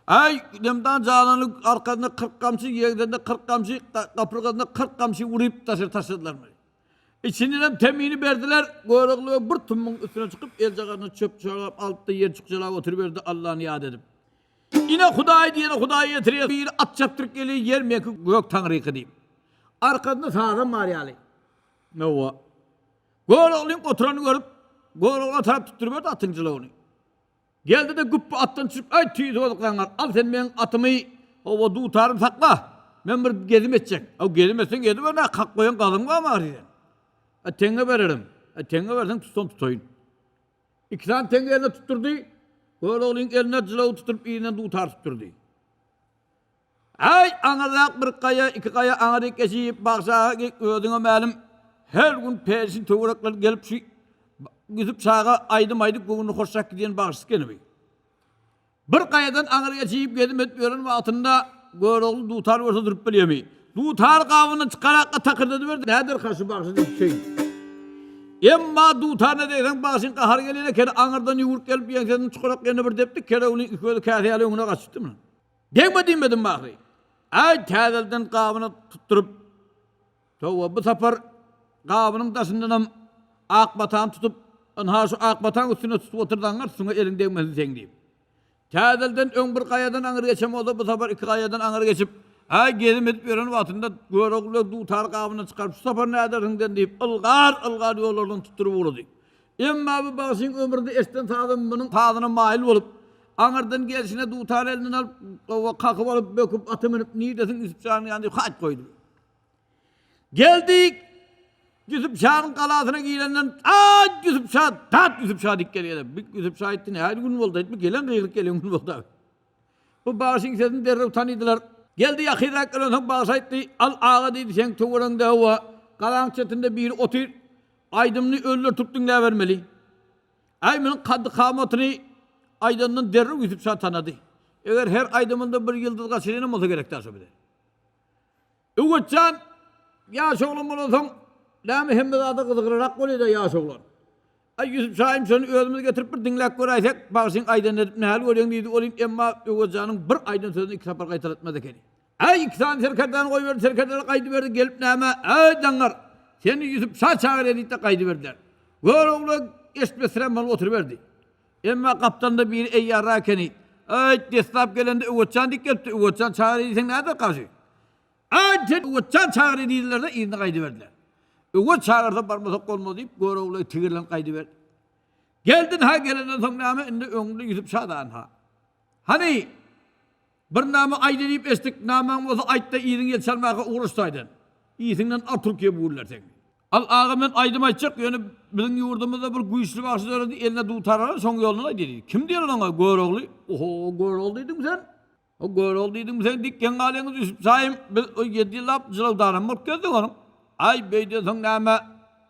Äý demdan janany arkasynda 40 gamçy, ýeňsesinde 40 gamçy, gapyrgasynda 40 gamçy uryp daşary taşladylar muny. Içindenem temini berdiler. Görogly bir tümmüň üstüne çykyp, eljagazyna çöp çorap alypdy, ýer çukjalap oturyberdi, Allany ýat edip. Ine Hudaý diýeni Hudaý getirýär, biri at çapdyryp gelýär, ýer meňki, gök Taňryňky diýip. Arkasynda sazam bar ýaly. Hawa. Göroglyň oturanyny görüp, Görogla tarap tutduryberdi atyň jylawyny. Geldi-de güpbe atdan düşüp, Aý, tüýs bozuk zaňňar, al sen meň atymy, hawa, dutarymy sakla. Men bir gezim etjek. Aw, gezim etseň geziber, nä, kak goýan gazyň barmy ahyry sen? A, teňňe bererin. A, teňňe berseň tutsam tutaýyn. Iki sany teňňe eline tutdurdy. Göroglyň eline jylawy tuturyp, yzyndan dutar tutdurdy. Äý, aňyrrak bir gaýa, iki gaýa aňryk geçip, bagşaga gek özüňe mälim, her gün peşin töwerekler gelip şu Ýusup çaga aýdym aýdyp göwnüni hoşrak gidýän bagşysy ekeni. Bir gaýadan aňry geçip gezim edip ýören wagtynda Görogly dutar görse durup bilýärmi? Dutar gabyndan çykarakga takyrdadyberdi. Näderka şu bagşy diýip şeý. Emma dutaryna degseň bagşyň gahary gelýän ekeni, aňyrdan ýüwrüp gelip ýeňsesiniň çukurak ýerine bir depdi, kerewiniň iki gözi käse ýaly öňüne gaçypdy munuň. Degme diýmedim ahyry. Aý, täzelden gabyna tutduryp, toba, bu sapar gabynyň daşyndanam ak matany tutup, ynha şu ak mataň üstüne tutup otur zaňňar, suňa eliň degmesin seň diýip. Täzelden öň bir gaýadan aňry geçen bolsa, bu sapar iki gaýadan aňry geçip, aý, gezim edip ýören wagtynda Görogly dutary gabyndan çykaryp, şu sapar nädersiň sen diýip, ylgar-ylgar ýollardan tutduryp ugrady. Emma bu bagşyň ömründe eşiden sazy munuň sazyna maýyl bolup, aňyrdan gelşine dutary elinden alyp, gowa kakyp alyp, böküp ata münüp, nirdesiň Ýusup janyň ýany diýip, haýt goýdy. Geldi, Ýusup şanyň galasyna girenden, Aý, Ýusup şa, dat Ýusup şa diýip gelýär. Bu Ýusup şa aýtdy, nähili gün boldy, aýtma, gelen gygyryp gelen gün boldy. Bu bagşyň sesini derrew tanydylar. Geldi ýakynrak gelensoň bagşy aýtdy, Al aga diýdi, seň töweregiňde hawa, galaň çetinde biri otyr, Aýdymyny ölüler turup diňläbermeli. Äý, munuň kaddy-kamatyny aýdandan derrew Ýusup şa tanady. Eger her aýdymynda bir ýyldyz gaçyrýanam bolsa gerek-dä şo bize. Öwez jan, ýaş oglan bolansoň, näme hemme zada gyzyglyrak bolýa-da ýaş oglan. Aý, Ýusup şaýym şony özümiz getirip bir diňläp göräýsek, bagşyň aýdanyny edip nähili görýäň diýdi welin, emma Öwez janyň bir aýdan sözüni iki sapar gaýtalatmaz ekeni. Äý, iki sany serkerdäni goýberdi, serkerdeler gaýdyberdi, gelip näme, Äý, daňňar, seni Ýusup şa çagyrýar diýdi-de gaýdyberdiler. Görogly eşitmesirän bolup oturyberdi. Emma gapdalynda biri eýýarra ekeni. Äý, deslap gelende Öwezjan diýip gelipdi, Öwezjan çagyrýar diýseň näder garşy? Äý, sen Öwezjan çagyrýar diýdiler-de, yzyna gaýdyberdiler. Öwez çagyrsa barmasak bolmaz diýip, Görogly tigirlenip gaýdyberdi. Geldi-ha, gelenden soň näme, indi öňünde Ýusup şa-da anha. Hany, Bir nama aýdy diýip eşitdik, namaň bolsa aýtda yzyň ýel çalmaga ugraş taýdan. Yzyňdan al Türkiýe bugurlar seň. Al aga men aýdym aýtjak ýöne biziň ýurdumyzda bir güýçli bagşy döredi eline dutar alan şoň ýolundan aýdýa diýdi. Kim diýer oňa Görogly? Oho Görogly diýdiňmi sen? O Görogly diýdiňmi sen diýip geň galýaňyz Ýusup şaýym biz o ýedi ýyllap jylawdanam bolup gezdik onuň. Aý beýdensoň näme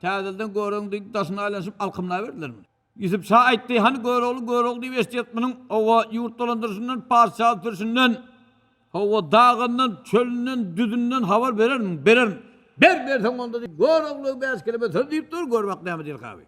täzelden Görogly diýip daşyna aýlanyşyp alkymlaberdiler muny. Ýusup şa aýtdy, Hany Görogly, Görogly diýip eşidýäs munuň, hawa, ýurt dolandyryşyndan, patyşalyk sürşünden, hawa, dagyndan, çölünden, düzünden habar berermiň? Bererin. Ber, berseň onda diýip, Görogly bäş keleme söz diýip dur, gör bak näme diýer gaby.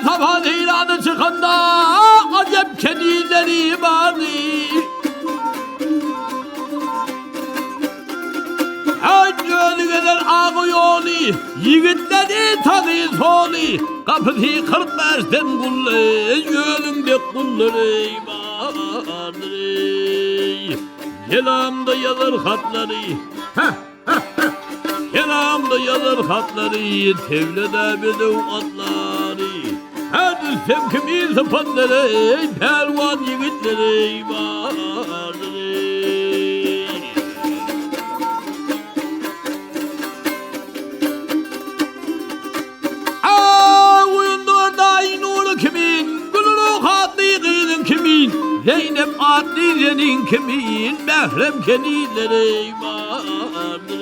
Safa seýrana çykanda ajap kenizleri bardy. Aý özi gezer agy ýoly, Ýigitleri tazy soly, Gapysy 40 bäşden gully, Özüň dek gullary bardyr. Kelamda ýazar hatlary, Kelamda ýazar hatlary, Tewlede bedew atlary. Hä Rüstem kimin sypatlary, Pälwan ýigitleri bardyr. Aý daýy nury kimin, Gülruh atly gyzyň kimin, Zeýnep atly zeniň kimin, Mährem kenizleri bardyr.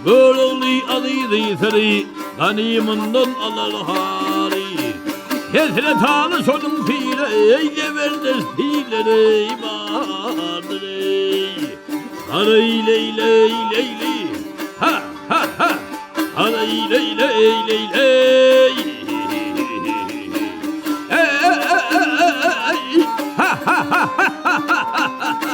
Görogly azyzy syry, Ganymyndan alar hary. Hezret Aly şonuň piri, Zeberdest pirleri bardyr. Haraý leý leý leý leý, ha ha ha. Haraý leý leý leý leý. Ha ha ha ha ha ha.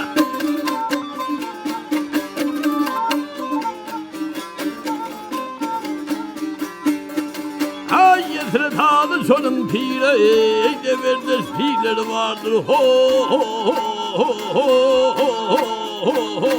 Aý Hezret Aly şonuň piri, zeberdest pirleri bardyr. Ho ho ho ho ho.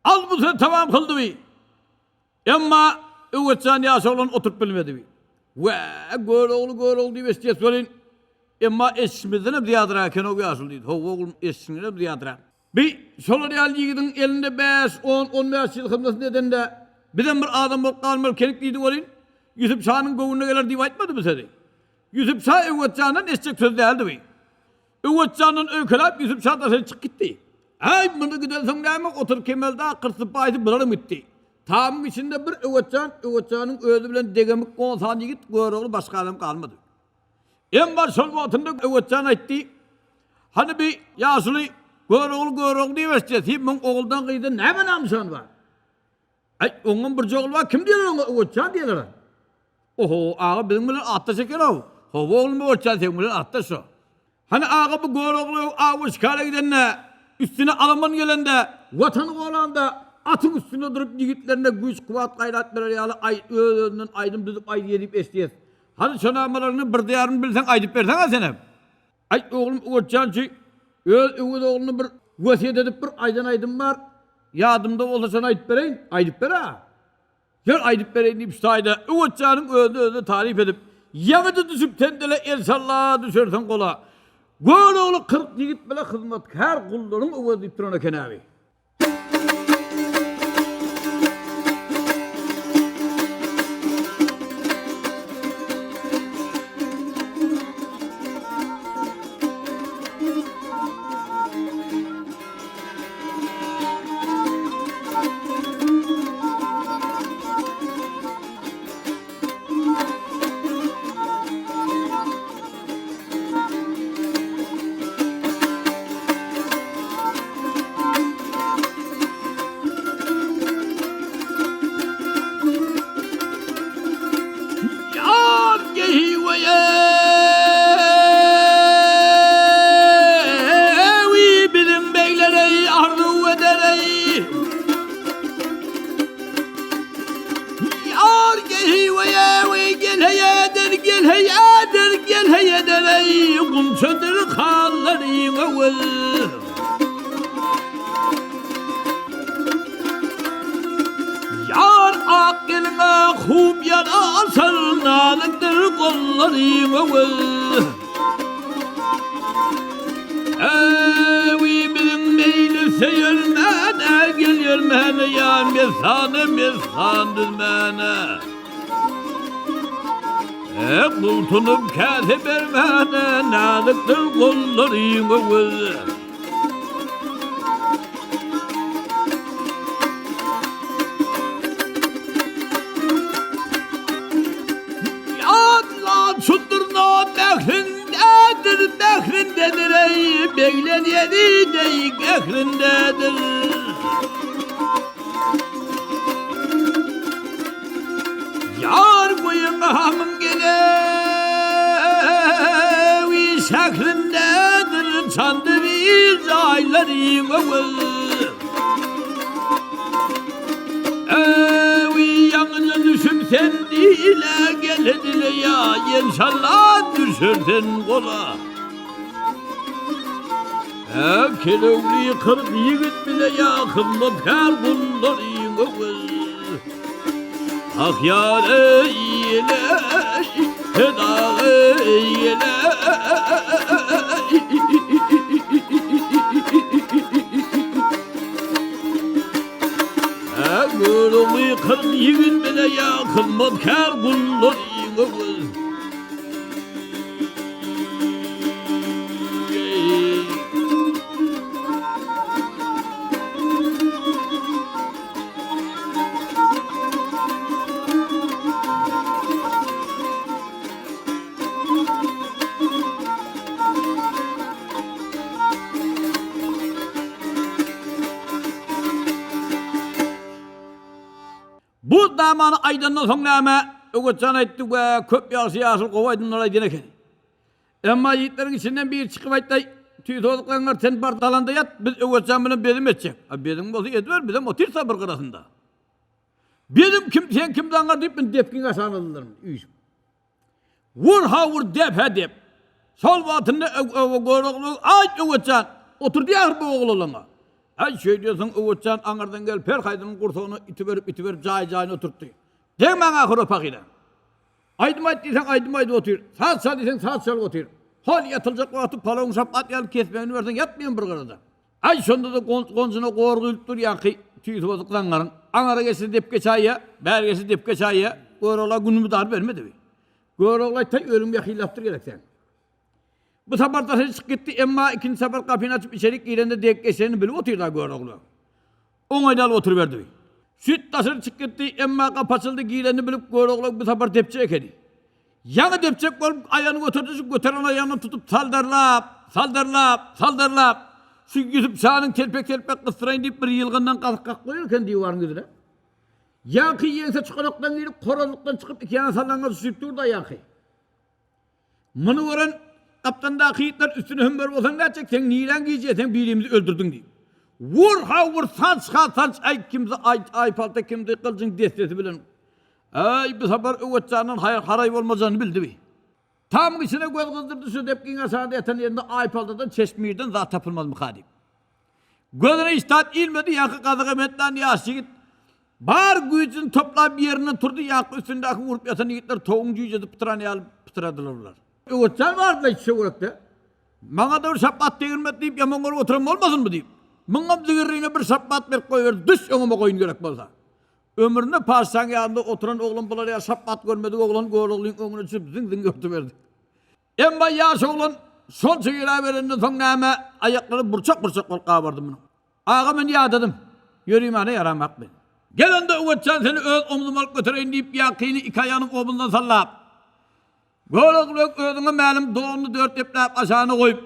Al bu söz tamam kyldyby. Emma Öwezjan ýaş oglan oturyp bilmedibi. Wä, Görogly, Görogly diýip eşidýäs welin, emma eşidişimizdenem zyýadyrak eken-ow ýaşuly diýdi. Hawa oglum, eşidişiňdenem zyýadyrak. Bi, şolar ýaly ýigidiň elinde bäş, on, on bäş ýyl hyzmatyny edende, bizem bir adam bolup galmaly ekenik diýdi welin, Ýusup şanyň göwnüne geler diýip aýtmady bu sözi. Ýusup şa Öwez jandan eşitjek söz däldi bu. Öwez jandan öýkeläp Ýusup şa daşary çykyp gitdi. Äý, muny gidensoň näme, otur Kemel dagy, Kyrsyp baýsy bularam gitdi. Tamyň içinde bir Öwez jan, Öwez janyň özi bilen degemik on sany ýigit, Görogly başga adam galmady. Emma şol wagtynda Öwez jan aýtdy, Hany bi ýaşuly Görogly Görogly diýip eşitýär, siz muň oguldan gyzdan näme namyşan bar? Aý, oňam birje ogly bar, kim diýerler oňa, Öwezjan diýerler. Oho, aga biziň bilen atdaş eken-ow. Hawa oglum Öwezjan, seň bilen atdaş şo. Hany aga bu Görogly awa şikara gidende, üstüne alaman gelende, Watany goranda, atyň üstünde durup ýigitlerine güýç-kuwwat, gaýrat berer ýaly aý öz-özünden aýdym düzüp aýdýar diýip eşidýäs. Hany şo namalaryňy bir-de-ýaryny bilseň aýdyp berseň-ä senem. Aýt oglum Öwezjan şu öz Öwez ogluny bir wesýet edip bir aýdan aýdym bar. Ýadymda bolsa şony aýdyp bereýin. Aýdyp ber-ä. Ýör aýdyp bereýin diýip şu taýda Öwezjanyň özüni özüne taryp edip, ýaňyja düşüp tendele el salla düşersiň gola. Görogly 40 ýigit bile hyzmatkär gullaryň Öwez diýip duran eken äbi. Biziň beglere arzuw edereý. Ýar gehiweýewi gelheýedir gelheýedir gelheýedir-eý Gunçadyr hallaryň öwez. Ýar ak eliňe hup ýarasar nazikdir gollaryň öwez. Ewi biziň. Beýle söýülmäne gel ýörmäne ýa messana messan düzmäne. E gultunyp käse bermäne näzikdir gollaryň öwez. Ýatla çudurna mährindedir, mährindedir eý, begler ýeri deý gährindedir. Ýar goýun hamyň gelewi şährindedir, Çandybil jaýlaryň öwez. Ewi ýaňyja düşüp sen dile gele dile ýa enşalla düşer sen gola. Ä kelewli 40 ýigit bile ýa hyzmatkär gullaryň öwez. Ah ýar eýle feda eýle. Görogly 40 ýigit bile ýa hyzmatkär gullaryň öwez. Bu damany aýdandan soň näme, Öwezjan aýtdy we köp ýagşy ýaşuly gowy aýdymlar aýdýan ekeni. Emma ýigitleriň içinden biri çykyp aýtdy, Tüýs ozuklaňňar sen bar dalanda ýat, biz Öwezjan bilen bezim etjek. A beziň bolsa ediber, bizem otyrys-a bir gyrasynda. Bezim kim, sen kim zaňňar diýip, men depgiň aşagyna aldylar üýşüp. Vur-ha vur, dep-hä dep. Şol wagtynda Görogly, Aý, Öwezjan, otur diýýär bu oglanlaňa. Aý, şeýdýärsiň, Öwezjan aňyrdan gelip her haýsynyň gursagyna itiberip-itiberip jaý-jaýyna oturtdy. Degmäň ahyr o pahyra. Aýdym aýt diýseň, aýdym aýdyp otyr. Saz çal diýseň, saz çalyp otyr. Hol ýatyljak wagty palawyň şap at ýaly kesmegini berseň, ýatmaýan bir gyrada. Aý, şonda-da gonjuna gor guýlup dur ýaňky tüýsi bozuk zaňňaryň. Aňara geçse depge çaýýa, bäri geçse depge çaýýa. Görogla gün mydar bermedi bi. Görogly aýtsaý, ölüm ýakynlapdyr gerek seň. Bu sapar daşary çykyp gitdi, emma ikinji sapar gapyny açyp içerik girende dek geçenini bilip otyrdy Görogly. Oňaýly alyp oturyberdi. Süýt daşary çykyp gitdi, emma gapy açyldy, girenini bilip Görogly bu sapar depjek ekeni. Ýaňy depjek bolup aýagyny göterdi, şu göteren aýagyndan tutup saldarlap, saldarlap, saldarlap, şu Ýusup şanyň telpek-telpek gysdyraýyn diýip bir ýylgyndan gazyk kakyp goýar eken diwaryň ýüzüne. Ýaňky ýeňse çukanakdan girip, horazlykdan çykyp iki ýana sallangan süýüp durdy ýaňky. Muny gören gapdandaky ýigitler üstüne hümmer bolsaň nätjek, seň niräň gijä, sen birimizi öldürdiň diýip. Wur-ha wur, sanç-ha sanç, aý kimsi aý, aýpalta kimdi gyljyň dessesi bilen. Äý, bu sapar Öwezjandan haýyr haraý bolmajagyny bildi bi. Tamyň içine göz gyzdyrdy, şu depgiň aşagynda ýatan ýerinde aýpaltadan, çeşmirden zat tapylmazmyka diýip. Gözüne hiç zat ilmedi, ýaňky gazyga metlan ýaş ýigit bar güýjüni toplap ýerinden turdy, ýaňky üstündäki urup ýatan ýigitler towuň jüýjesi pytran ýaly pytradylar bular. Öwezjan bardy-la içi töwerekde. Maňa-da bir şapbat degirmedi diýip ýaman görüp oturan bolmasyn bu diýip. Muňam zigirriňe bir şapbat berip goýberdi, düş öňüme goýun gerek bolsa. Ömründe patyşaň ýanynda oturan oglan bular ýaly şapbat görmedik oglan Göroglyň öňüne düşüp ziň-ziň ýortuberdi. Emma ýaş oglan şonça ýöräberenden soň näme, aýaklary burçak-burçak bolup gabardy munuň. Aga men ýadadym. Ýörimäne ýaramak men. Gel onda Öwezjan seni öz omzuma alyp götereýin diýip ýakyny iki aýagynyň obundan sallap, Görogly özüňe mälim donuny dört epläp aşagyna goýup,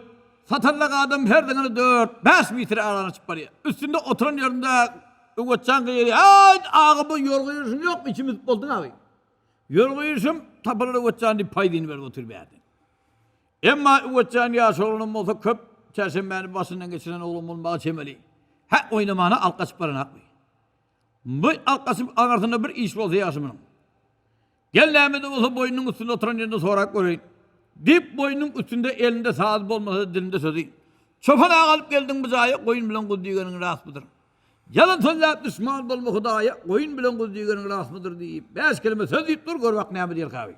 satarlak adam her diňini dört, bäş metre arany açyp barýar. Üstünde oturan ýerinde Öwezjan gygyrýar, Aýt aga bu ýorga ýörüşiň ýokmy içim üzüp bolduň abi. Ýörgü ýörşüm, tapylar Öwezjan diýip paýdyny berip otyr bärde. Emma Öwezjan ýaş oglanam bolsa köp çärşenbäni başyndan geçiren oglan bolmaga çemeli. Hä, oýnamana alyp gaçyp baranakmy? Bu alyp gaçyp aňyrsynda bir iş bolsa ýagşy munuň. Gel näme-de bolsa boýnunyň üstünde oturan ýerinde sorap göreýin. Diýip boýnunyň üstünde elinde sazy bolmasa-da dilinde sözi. Çopan aga alyp geldiň bu jaýa, goýun bilen guz diýgeniň rastmydyr? Ýalan sözläp duşman bolma Hudaýa, goýun bilen guz diýgeniň rastmydyr diýip, bäş keleme söz diýip dur, gör bak näme diýer kaby.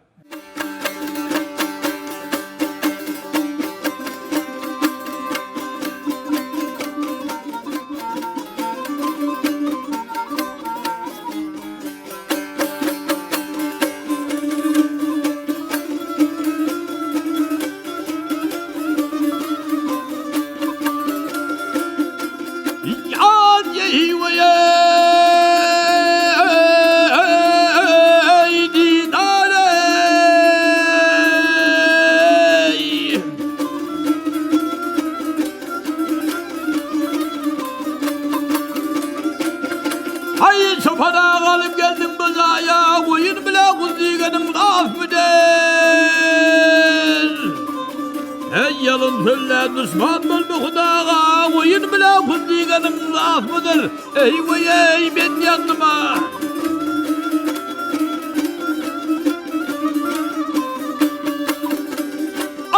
Ýalan sözlä duşman bolma Hudaga, Goýun bile gul diýgeniň rasmydyr? Eý weý-eý, men ýandym-a!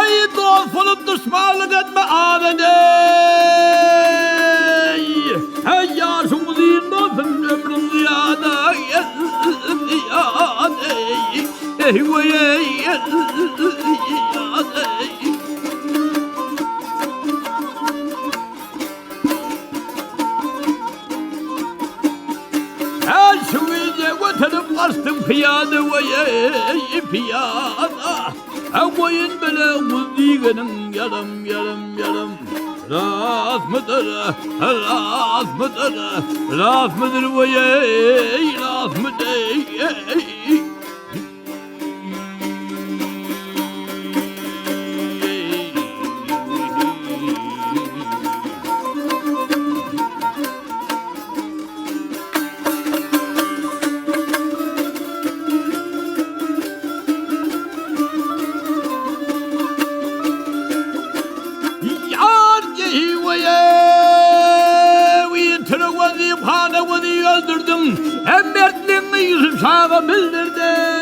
Aý, dost bolup duşmanlyk etme Ahmet-eý! Heý, ýaşyň uzyn bolsun, ömrüň zyýada, Eý weý-eý! Her şu gije göterip gaçdym pyýada weý-eý, pyýada. Ha goýun bile guz diýgeniň ýalam, ýalam, ýalam. Rasmydyr, rasmydyr, rasmydyr weý-eý, rasmydyr. Hem mertligiňi Ýusup şaga bildirdiň.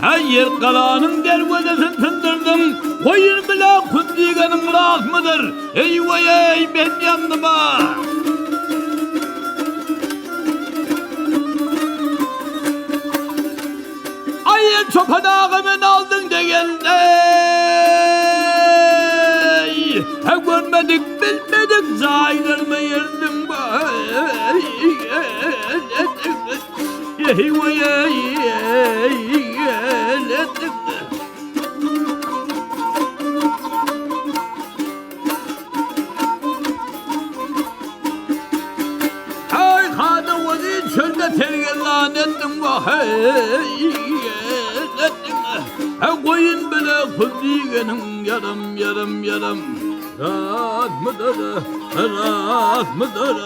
Heý, Ýergalanyň derwezesini syndyrdyň, Goýun bile kut diýgeniň rastmydyr? Eý, weý-eý, men ýandym-a! Aý, çopan aga meni aldyň-da gel-eý! Hä, görmedik, bilmedik jaýlaryma ýerdiň Eý, weý-eý! Heý, hany welin çölde sergezdan etdiň wah-eý, Heý, goýun bile kul diýgeniň ýaram, ýaram, ýaram. Rasmydyr, rasmydyr,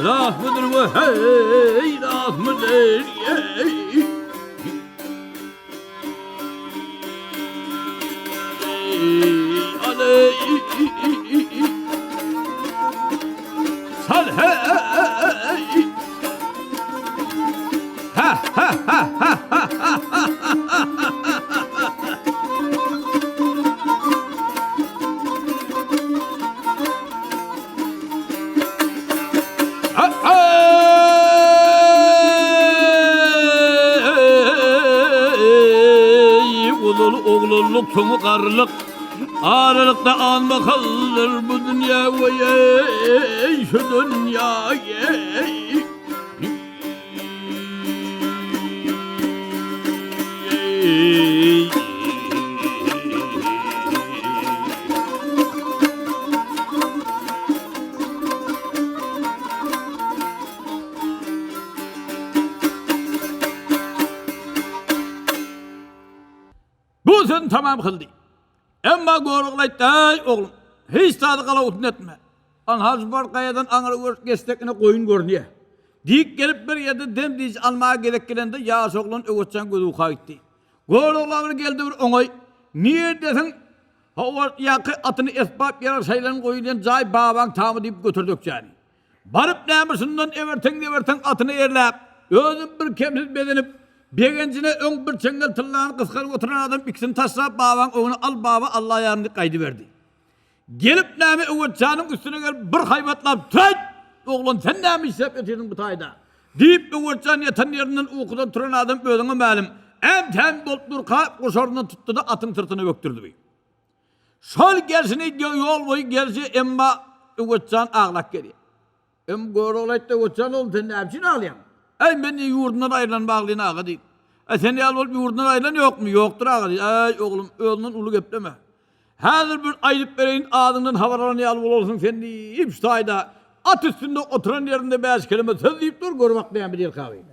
rasmydyr wah-eý, rasmydyr, eý. Eý, uzaly oglanlyk, soňy garrylyk, Aralykda alma kaldyr bu dünýä, weý, şu dünýä, eý. Bu sözüni tamam kyldy. Emma Görogly aýtdy, Eý, oglum, hiç zady galawutyn etme. Anha şu bar gaýadan aňry görüp geçsek ine goýun görünýär. Diýip gelip bir ýerde dem-dynç almaga gezek gelende ýaş oglan Öwezjan gözi uka gitdi. Görogly bir geldi bir oňaý, Nirdesiň? Hawa, ýaňky atyny esbap ýarag şaýlaryň goýulýan jaý babaň tamy diýip göterdi ökjäni. Baryp näme şundan eberteň-zeberteň atyny eýerläp, özem bir kemsiz bezenip, begenjine öň bir çeňňel tyllany gysgaryp oturan adam ikisini taşlap babaň öňüne al baba Alla ýaryn diýip gaýdyberdi. Gelip näme Öwezjanyň üstüne gelip bir haýbatlap Tüýt! Oglan sen näme işläp ýatyrsyň bu taýda? Diýip Öwezjan ýatan ýerinden ukudan turan adam özüňe mälim äm-täm bolup durka goşaryndan tutdy-da atyň syrtyna bökdürdi. Şol gelşini ýol boýy gelşi emma Öwezjan aglap gelýär. Em Görogly aýtdy, Öwezjan oglum sen näme üçin aglaýaň? Äý men ýurdundan aýrylan baglyny aga diýip. Äý sen ýaly bolup ýurdundan aýrylan ýokmy? Ýokdur aga diýdi. Äý oglum özüňden uly gepleme. Häzir bir aýdyp bereýin adyňdan habar alan ýaly bolarsyň sen diýip şu taýda at üstünde oturan ýerinde bäş keleme söz diýip dur gör bak näme diýer kagy.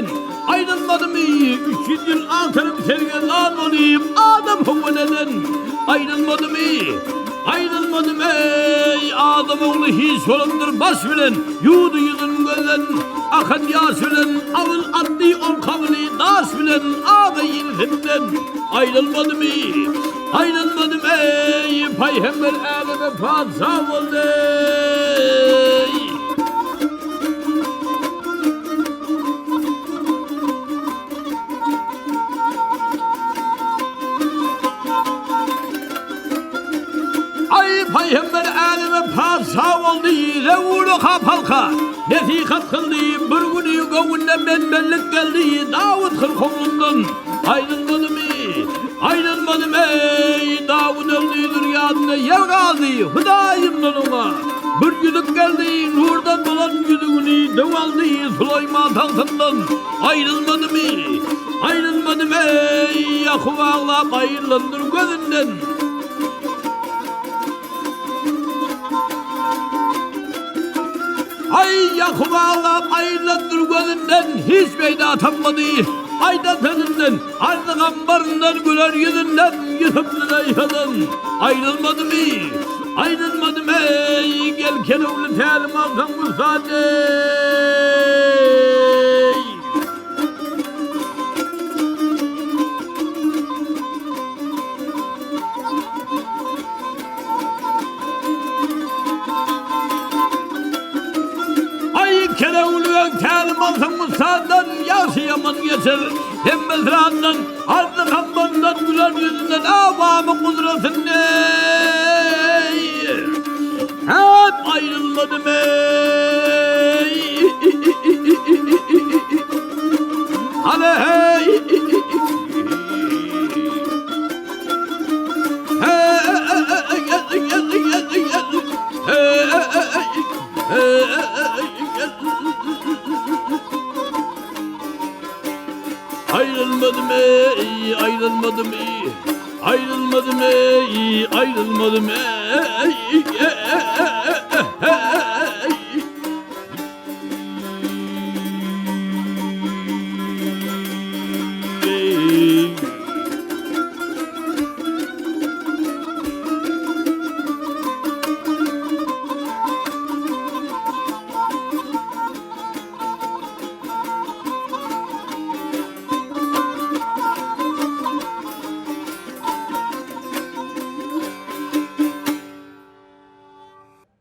bilen aýrylmadymy? 300 ýyl agtaryp sergezdan bolup adam höweleden aýrylmadymy? Aýrylmadym eý, adam ogly hiç bolupdyr baş bilen, ýuwdy ýüzün gözden akan ýaş bilen, abyl atdy ol kabyly daş bilen, aga inisinden aýrylmadymy? Aýrylmadym eý, paýhember äleme patyşa boldy eý. Aý, paýhember äleme patyşa boldy, zewuly hap-halka nesihat kyldy, bir güni göwnüne men-menlik geldi, Dawut hylkoglundan aýrylmadymy, aýrylmadym, eý, Dawut öldi, zürýadynda ýer galdy, Hudaýymdan oňa bir ýüzük geldi, nurdan bolan ýüzügini döw aldy, Sulaýman tagtyndan aýrylmadymy, aýrylmadym, eý, Ýakup aglap aýrylandyr gözünden. Aý, Ýakup aglap aýrylandyr gözünden, Hiç peýda tapmady aýdan sözünden, Arzy gambaryndan güler ýüzünden, Ýusup Züleýhadan aýrylmadymy, Aýrylmadym eý, gel kelewli tälim alsaň ussat eý. Aý, kelewlüň tälim alsaň ussadan, Ýagşy ýaman geçer hemme syrandan, Arzy gambandan, güler ýüzünden, Awamy gudratyn eý. Hep aýrylmadym eý. Hany heý. Aýrylmadym eý, aýrylmadym eý, aýrylmadym eý, aýrylmadym eý.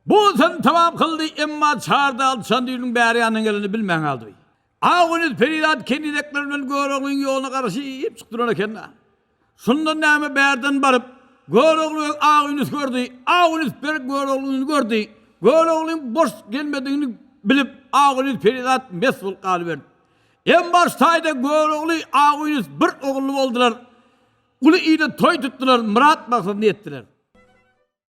Bu sözüni tamam kyldy, emma Çardal Çandylyň bäri ýanyna gelenini bilmän galdy. Agöýli perizat kenizekler bilen Göroglyň ýoluna garaşyp çykyp duran eken-dä. Şunda näme bärden baryp, Görogly beg Agöýlüsi gördi, Agöýlüsi beg Göroglyny gördi. Göroglyň boş gelmedigini bilip, Agöýli perizat mes bolup galyberdi. Emma şu taýda Görogly, Agöýlüsi bir ogully boldular. Uly ile toý tutdular, myrat-maksadyna ýetdiler.